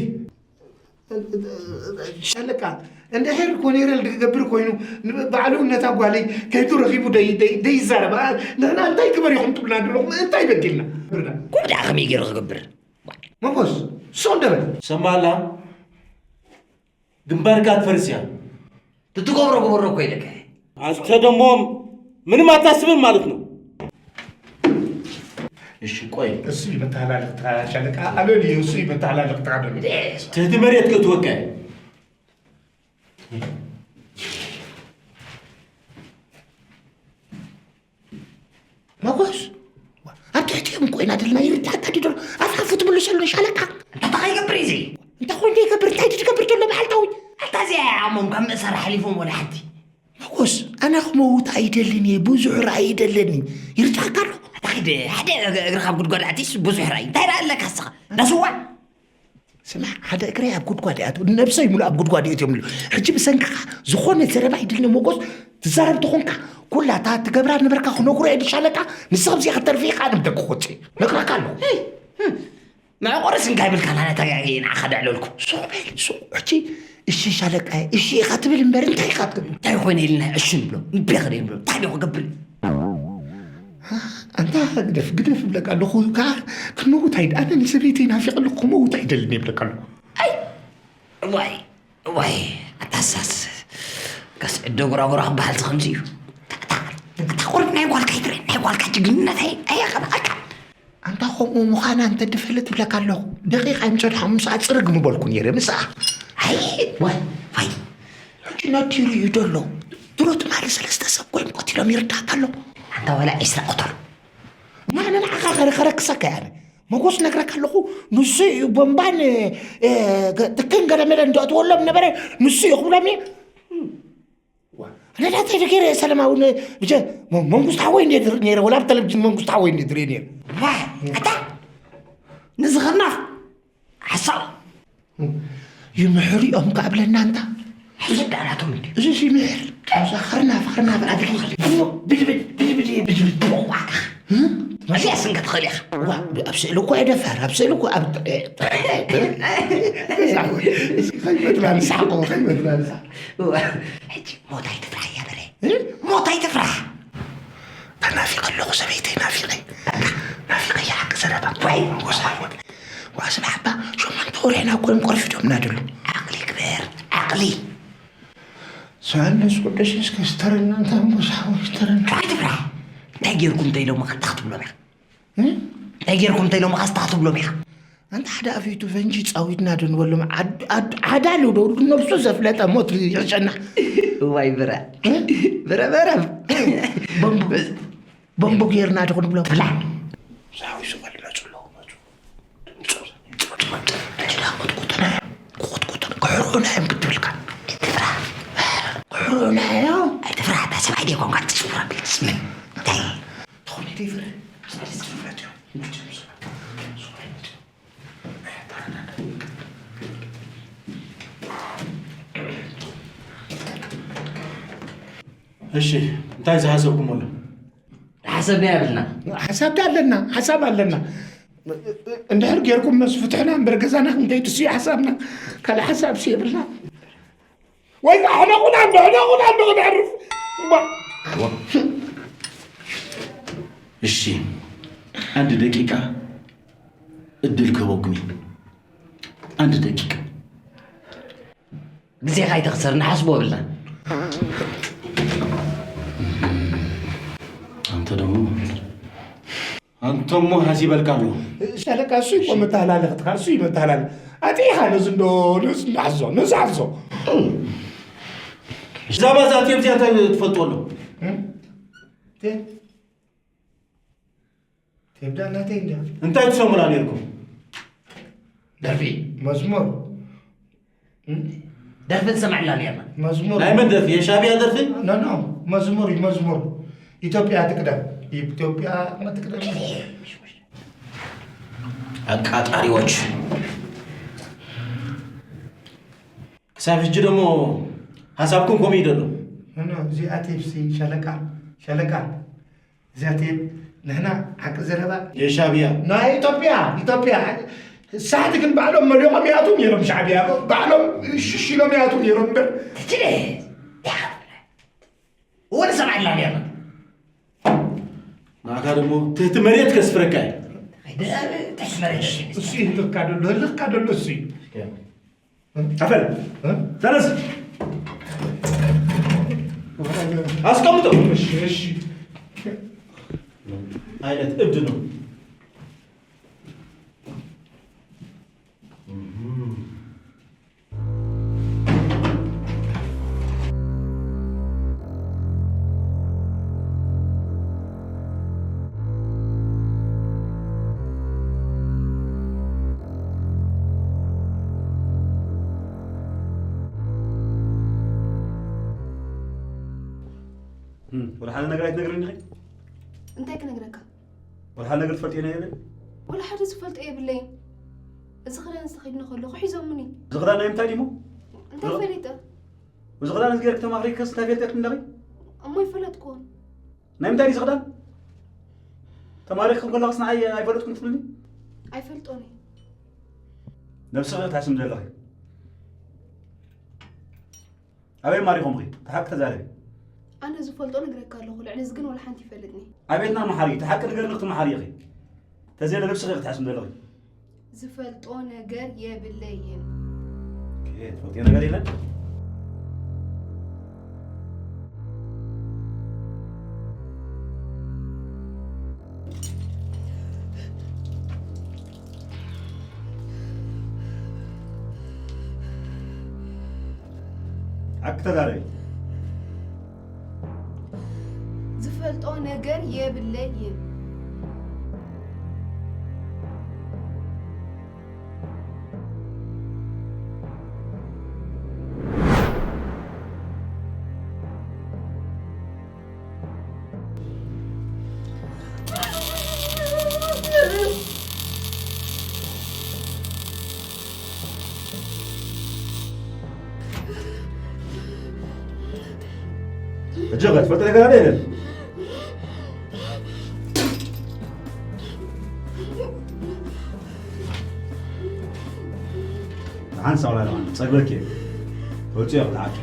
ሻለቃ፣ እንድሕር ኮኔረል ክገብር ኮይኑ፣ ን-፣ ባዕሉ ነታ ጓለይ ከይዱ ረኺቡ ደይ-፣ ደይ-፣ ደይዛረብ። ኣ፣ ንሕና እንታይ ክበር ኢኹም ትብሉና ዘለኹም? እንታይ በዲልና? ኩሉ ደኣ ከመይ ገይሩ ክገብር? መጎስ፣ ስቕ እንደ በል። ሰማላ፣ ግንባርካ ትፈርስ እያ። ትትገብሮ ግበሮ እኮ ኢለካ። አንተ ደግሞ ምንም አታስብም ማለት ነው። እሺ ቆይ። እሱ ይመተሃላለቅ ተሻለቃ ኣለል እዩ፣ እሱ ይመተሃላለቅ ተሃደሉ። ትህቲ መሬት ክትወቀ። መጎስ፣ ኣብ ትሕቲኦም ኮይና ደልና ይርዳእካ ድዶ? ኣፍ ኣፉ ትብሉ ሰሎ ሻለቃ። እንታይ ይገብር እዚ? እንታይ ኮይኑ ይገብር? እንታይ ትገብር ዘሎ መዓልታዊ? ኣታ እዚኣ እያ ዓሞም ካብ ምእሳር ሓሊፎም ወላ ሓንቲ። መጎስ፣ ኣነ ክመውት ኣይደልን እየ፣ ብዙሕ ራእይ ይደለኒ። ይርዳእካ ኣሎ? ኣታ ኪድ፣ ሓደ እግርኻ ኣብ ጉድጓድ ኣቲስ ብዙሕ ራእይ። እንታይ ደኣ ኣለካ እስኻ? እንዳስዋ? ስማዕ፣ ሓደ እግረይ ኣብ ጉድጓድ እያ፣ ነብሰይ ሙሉ ኣብ ጉድጓድ እየ እትዮም። ሕጂ ብሰንክኻ ዝኾነ ዘረባ ይድልኒ መጎስ፣ ትዛረብ ተኾንካ፣ ኩላ እታ ትገብራ ነበርካ ክነግሮ እየ ንሻለቃ፣ ንስኻ ብዚኣ ክትተርፊ ኢኻ፣ ኣነ ብደገ ክወጽእ እየ። ነግረካ ኣለኹ። ሄይ፣ ህም፣ መዕቆሪ ስንካ ይብልካ፣ ናነ ተጋጊ ንዓኻ ደዕለልኩ። ሱቕ በል፣ ሱቕ። ሕጂ፣ እሺ ሻለቃ፣ እሺ ኢኻ ትብል እምበር፣ እንታይ ኢኻ ትብል? እንታይ ኮይነ ኢልና እሺ ንብሎ? እምቢ ክንብል ንብሎ? እንታይ ዶ ክገብር? ኣንታ ግደፍ፣ ግደፍ እብለካ ኣለኹ። ከ-፣ ክመውት ኣይድ-፣ ኣነ ንሰበይተይ ናፊቐ ኣለኹ፣ ክመውት ኣይደልን እብለካ ኣለኹ። ኣይ! እዋይ! እዋይ! ኣታሳስ! ከስዕዶ ጉራጉራ ክበሃል ከምዚ እዩ። ኣታ፣ ኣታ፣ ኣታ ቁሩብ ናይ ጓልካ ይትረአ፣ ናይ ጓልካ ጅግንነት ኣይ-፣ ኣየቐንኣካ። ኣንታ ከምኡ ምዃና እንተ ድፈልጥ እብለካ ኣለኹ። ደቂቕ ኣይምጸድሓ፣ ምስኣ ጽርግ ምበልኩ ነይረ፣ ምስኣ። ኣይ! ዋይ! ዋይ! ሕጂ ነዲሩ እዩ ዘሎ። ድሮ ትማሊ ሰለስተ ሰብ ኮይም ቀቲሎም ይርዳእካ ኣሎ። ኣንታ ዋላ ዒስራ ቅተሉ። ማነ ንዓኻ ከረ-፣ ከረክሰካ እየ ኣነ። መጎስ ነግረካ ኣለኹ፣ ንሱ እዩ ቦምባን፣ እ፣ ገ-፣ ትክን ገለመለን ዘእትወሎም ነበረ፣ ንሱ እዩ ክብሎም እየ። ዋ፣ ኣነ ዳታ ኢደ ገይረ ሰለማዊ ነ-፣ ብጀ-፣ መ-፣ መንግስቱ ሓወይ እንደ ድር-፣ ነይረ፣ ወላ ኣብ ቴሌቪዥን መንግስቱ ሓወይ እንደ ድር ነይረ። ዋ፣ ኣታ፣ ንዝኸና ሓሳብ። ይምሕሪኦም ከኣ ብለና እንታ። ብዙሕ ዳናቶም እዩ። እዚ ሲምር፣ ካብዛ ኸርናፍ፣ ኸርናፍ ኣድርጊ። እሞ ብድብድ፣ ብድብድ፣ ብድብድ፣ ብድብድ። ዋዕካ። እዚኣ ስንከ ትኽእል ኢኻ። ዋ፣ ኣብ ስእሊ እኮ የደፈር፣ ኣብ ስእሊ እኮ ኣብ፣ እ፣ እ፣ እዚ ከይመትላ ንስሓቆ፣ ከይመትላ ንስሓቆ። ዋ፣ ሕጂ ሞት ኣይትፍራሕ እያ በረ። እ? ሞት ኣይትፍራሕ። ናፊቐ ኣለኹ ሰበይተይ፣ ናፊቐ። ናፊቐ እያ ሓቂ ዘረባ። ዋይ፣ ጎሳ። ዋ፣ ስብ ሓባ፣ ሸሞንተ ወርሕና እኮ እዮም ቆርፊዶምና ደሎ። ዓቕሊ ግበር፣ ዓቕሊ። ዮሃንስ ቅዱስ እስከ ስተረና፣ እንታይ እምቦ ሰሓቦ ስተረና። ኣይትፍራሕ። እንታይ ጌርኩም እንተኢሎምኻ እንታይ ክትብሎም ኢኻ? እ? እንታይ ጌርኩም እንተኢሎምኻ እንታይ ክትብሎም ኢኻ? ኣንታ ሓደ ኣፍይቱ ፈንጂ ጻዊትና ዶ ንበሎም? ዓድ-፣ ዓድ-፣ ዓዳሉ ዶ ነብሱ ዘፍለጠ ሞት ይሕሸና። እዋይ ብረ። እ? ብረ በረም። ቦምቡ፣ ቦምቡ ጌርና ዶ ክንብሎም? ብላ። ሳዊ ሱቐል መጹ ኣለዉ፣ መጹ። ክቑጥቁጡና እዮም ክትብልካ። ኣይትፍራ። ክሕሩና እዮም። ኣይትፍራ፣ እታ ሰብኣይ ደይ ኮንካ ትጽውራ ቢልስ ምን? እንታይ? ትኾነ ደይ ፍረ። እሺ፣ እንታይ ዝሓሰብኩም ኣሎ? ሓሰብና የብልና። ሓሳብ ዳ ኣለና፣ ሓሳብ ኣለና። እንድሕር ጌርኩም መስ ፍትሕና እምበር ገዛና ክንከይድ እሱ እዩ ሓሳብና። ካልእ ሓሳብ እሱ የብልና። ወይ ከዓ ሕነቑና እንዶ፣ ሕነቑና እንዶ ክነዕርፍ። እባ። እሺ፣ አንድ ደቂቃ እድል ክህበኩም እዩ። አንድ ደቂቃ። ግዜኻ ኣይተኽስር፣ ንሓስቦ ብልና። አንተ ደግሞ አንተሞ ሀዚ ይበልቃሉ። ሻለቃ፣ እሱ እኮ መተሃላለኽትካ፣ እሱ እዩ መተሃላለ-፣ ኣጢኻ ነዚ እንዶ፣ ነዚ እናሕዞ፣ ነዚ ሓዞ። እዛ ባዛ ቴፕ እዚኣ እንታይ ትፈልጦ ኣሎ? እም? ቴፕ? ቴፕ ዳ ናተይ እንድያ። እንታይ ትሰሙላ ነይርኩም? ደርፊ። መዝሙር። እም? ደርፊ ንሰምዐላ ነይርና። መዝሙር። ናይ መን ደርፊ? የሻዕቢያ ደርፊ? ኖ፣ ኖ፣ መዝሙር እዩ፣ መዝሙር። ኢትዮጵያ ትቅደም። ኢትዮጵያ ትቅደም። አቃጣሪዎች። ክሳብ ሕጂ ደሞ ሓሳብኩም ከምኡ እዩ ዘሎ። ኖ፣ ኖ፣ እዚኣ ቴፕሲ ሻለቃ፣ ሻለቃ፣ እዚኣ ቴፕ ንሕና ሓቂ ዘረባ የሻዕቢያ። ናይ ኢትዮጵያ፣ ኢትዮጵያ፣ ሳሕቲ ግን ባዕሎም መሊቖም ይኣትዉ ነይሮም ሻዕቢያ። ባዕሎም ሽሽ ኢሎም ይኣትዉ ነይሮም እምበር። ትችል። ወደ ሰማይ ላም ያመ። ንዓኻ ደሞ ትሕቲ መሬት ከስፍረካ እየ። ትሕቲ መሬት። እሱ ይህልኽካ ደሎ፣ ህልኽካ ደሎ እሱ እዩ። ኣፈል፣ እ? ተነስ። አስቀምጠው። እሺ፣ እሺ። አይነት እብድ ነው። እም፣ ወላ ሓደ ነገር ኣይትነግርኒ ኢኺ? እንታይ ክነግረካ? ወላ ሓደ ነገር ትፈልጥዮ ነገር የለን? ወላ ሓደ ዝፈልጦ የብለይን። እዚ ክዳን ዝተኸድነ ከለኹ ሒዞምኒ። እዚ ክዳን ናይ ምንታይ ድዩ እሞ? እንታይ ፈሊጠ? እዚ ክዳን እዚ ገይርኪ ተማኽሪኪ ከስ እንታይ ፈልጠት ኣለኺ? እሞ ኣይፈለጥኩዎን። ናይ ምንታይ ድዩ እዚ ክዳን? ተማሪኽኪ ከለኽስ ንዓይ ኣይፈለጥኩን ትብልኒ? ኣይፈልጦን እየ። ነብስኺ ትሕስሚ ዘለኺ። ኣበይ ማሪኹምኺ? እቲ ሓቂ ተዛረቢ። ኣነ ዝፈልጦ ነግረካ ኣለኹ፣ ልዕሊ እዚ ግን ወላ ሓንቲ ይፈልጥኒ። ኣቤትና መሓሪ፣ እቲ ሓቂ ንገርኒ ክትመሓሪ ኢኺ። ተዘየለ ነብስኺ ክትሕስሚ ዘለኺ። ዝፈልጦ ነገር የብለይን። ኦኬ፣ ትፈልጥዮ ነገር የለን? ሓቂ ተዛረቢ። ዝፈልጦ ነገር የብለይን። ሕጂ ከ ትፈልጥ ነገር ኣለ የለን? ንሓን ሳውላ ለማን ጸግበኪ። ተውጽዮ ክልዓኪ።